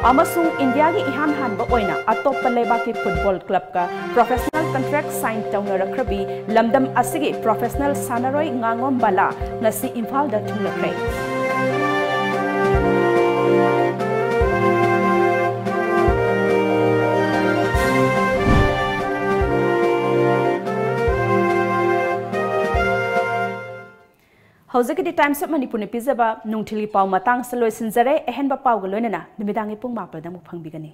ꯑꯃꯁꯨꯡ ꯏꯟꯗꯤꯌꯥꯒꯤ ꯏꯍꯥꯟ ꯍꯥꯟꯕ ꯑꯣꯏꯅ ꯑꯇꯣꯞꯄ ꯂꯩꯕꯥꯛꯀꯤ football club ꯀ professional contract sign ꯇꯧꯅꯔꯛꯈ꯭ꯔꯕꯤ ꯂꯝꯗꯝ ꯑꯁꯤꯒꯤ professional ꯁꯥꯟꯅꯔꯣꯏ ꯉꯥꯉꯣꯝ ꯕꯂꯥ ꯉꯁꯤ ꯏꯝꯐꯥꯜꯗ ꯊꯨꯡꯂꯈ꯭ꯔꯦ꯫ ꯍꯧꯖꯤꯛꯀꯤꯗꯤ Times of Manipurꯅ ꯄꯤꯖꯕ ꯅꯨꯡꯊꯤꯜꯒꯤ ꯄꯥꯎ ꯃꯇꯥꯡꯁꯤꯗ ꯂꯣꯏꯁꯤꯟꯖꯔꯦ꯫ ꯑꯍꯦꯟꯕ ꯄꯥꯎꯒ ꯂꯣꯏꯅꯅ ꯅꯨꯃꯤꯗꯥꯡꯒꯤ ꯄꯨꯡ ꯃꯥꯄꯜꯗ ꯑꯃꯨꯛ ꯐꯪꯕꯤꯒꯅꯤ꯫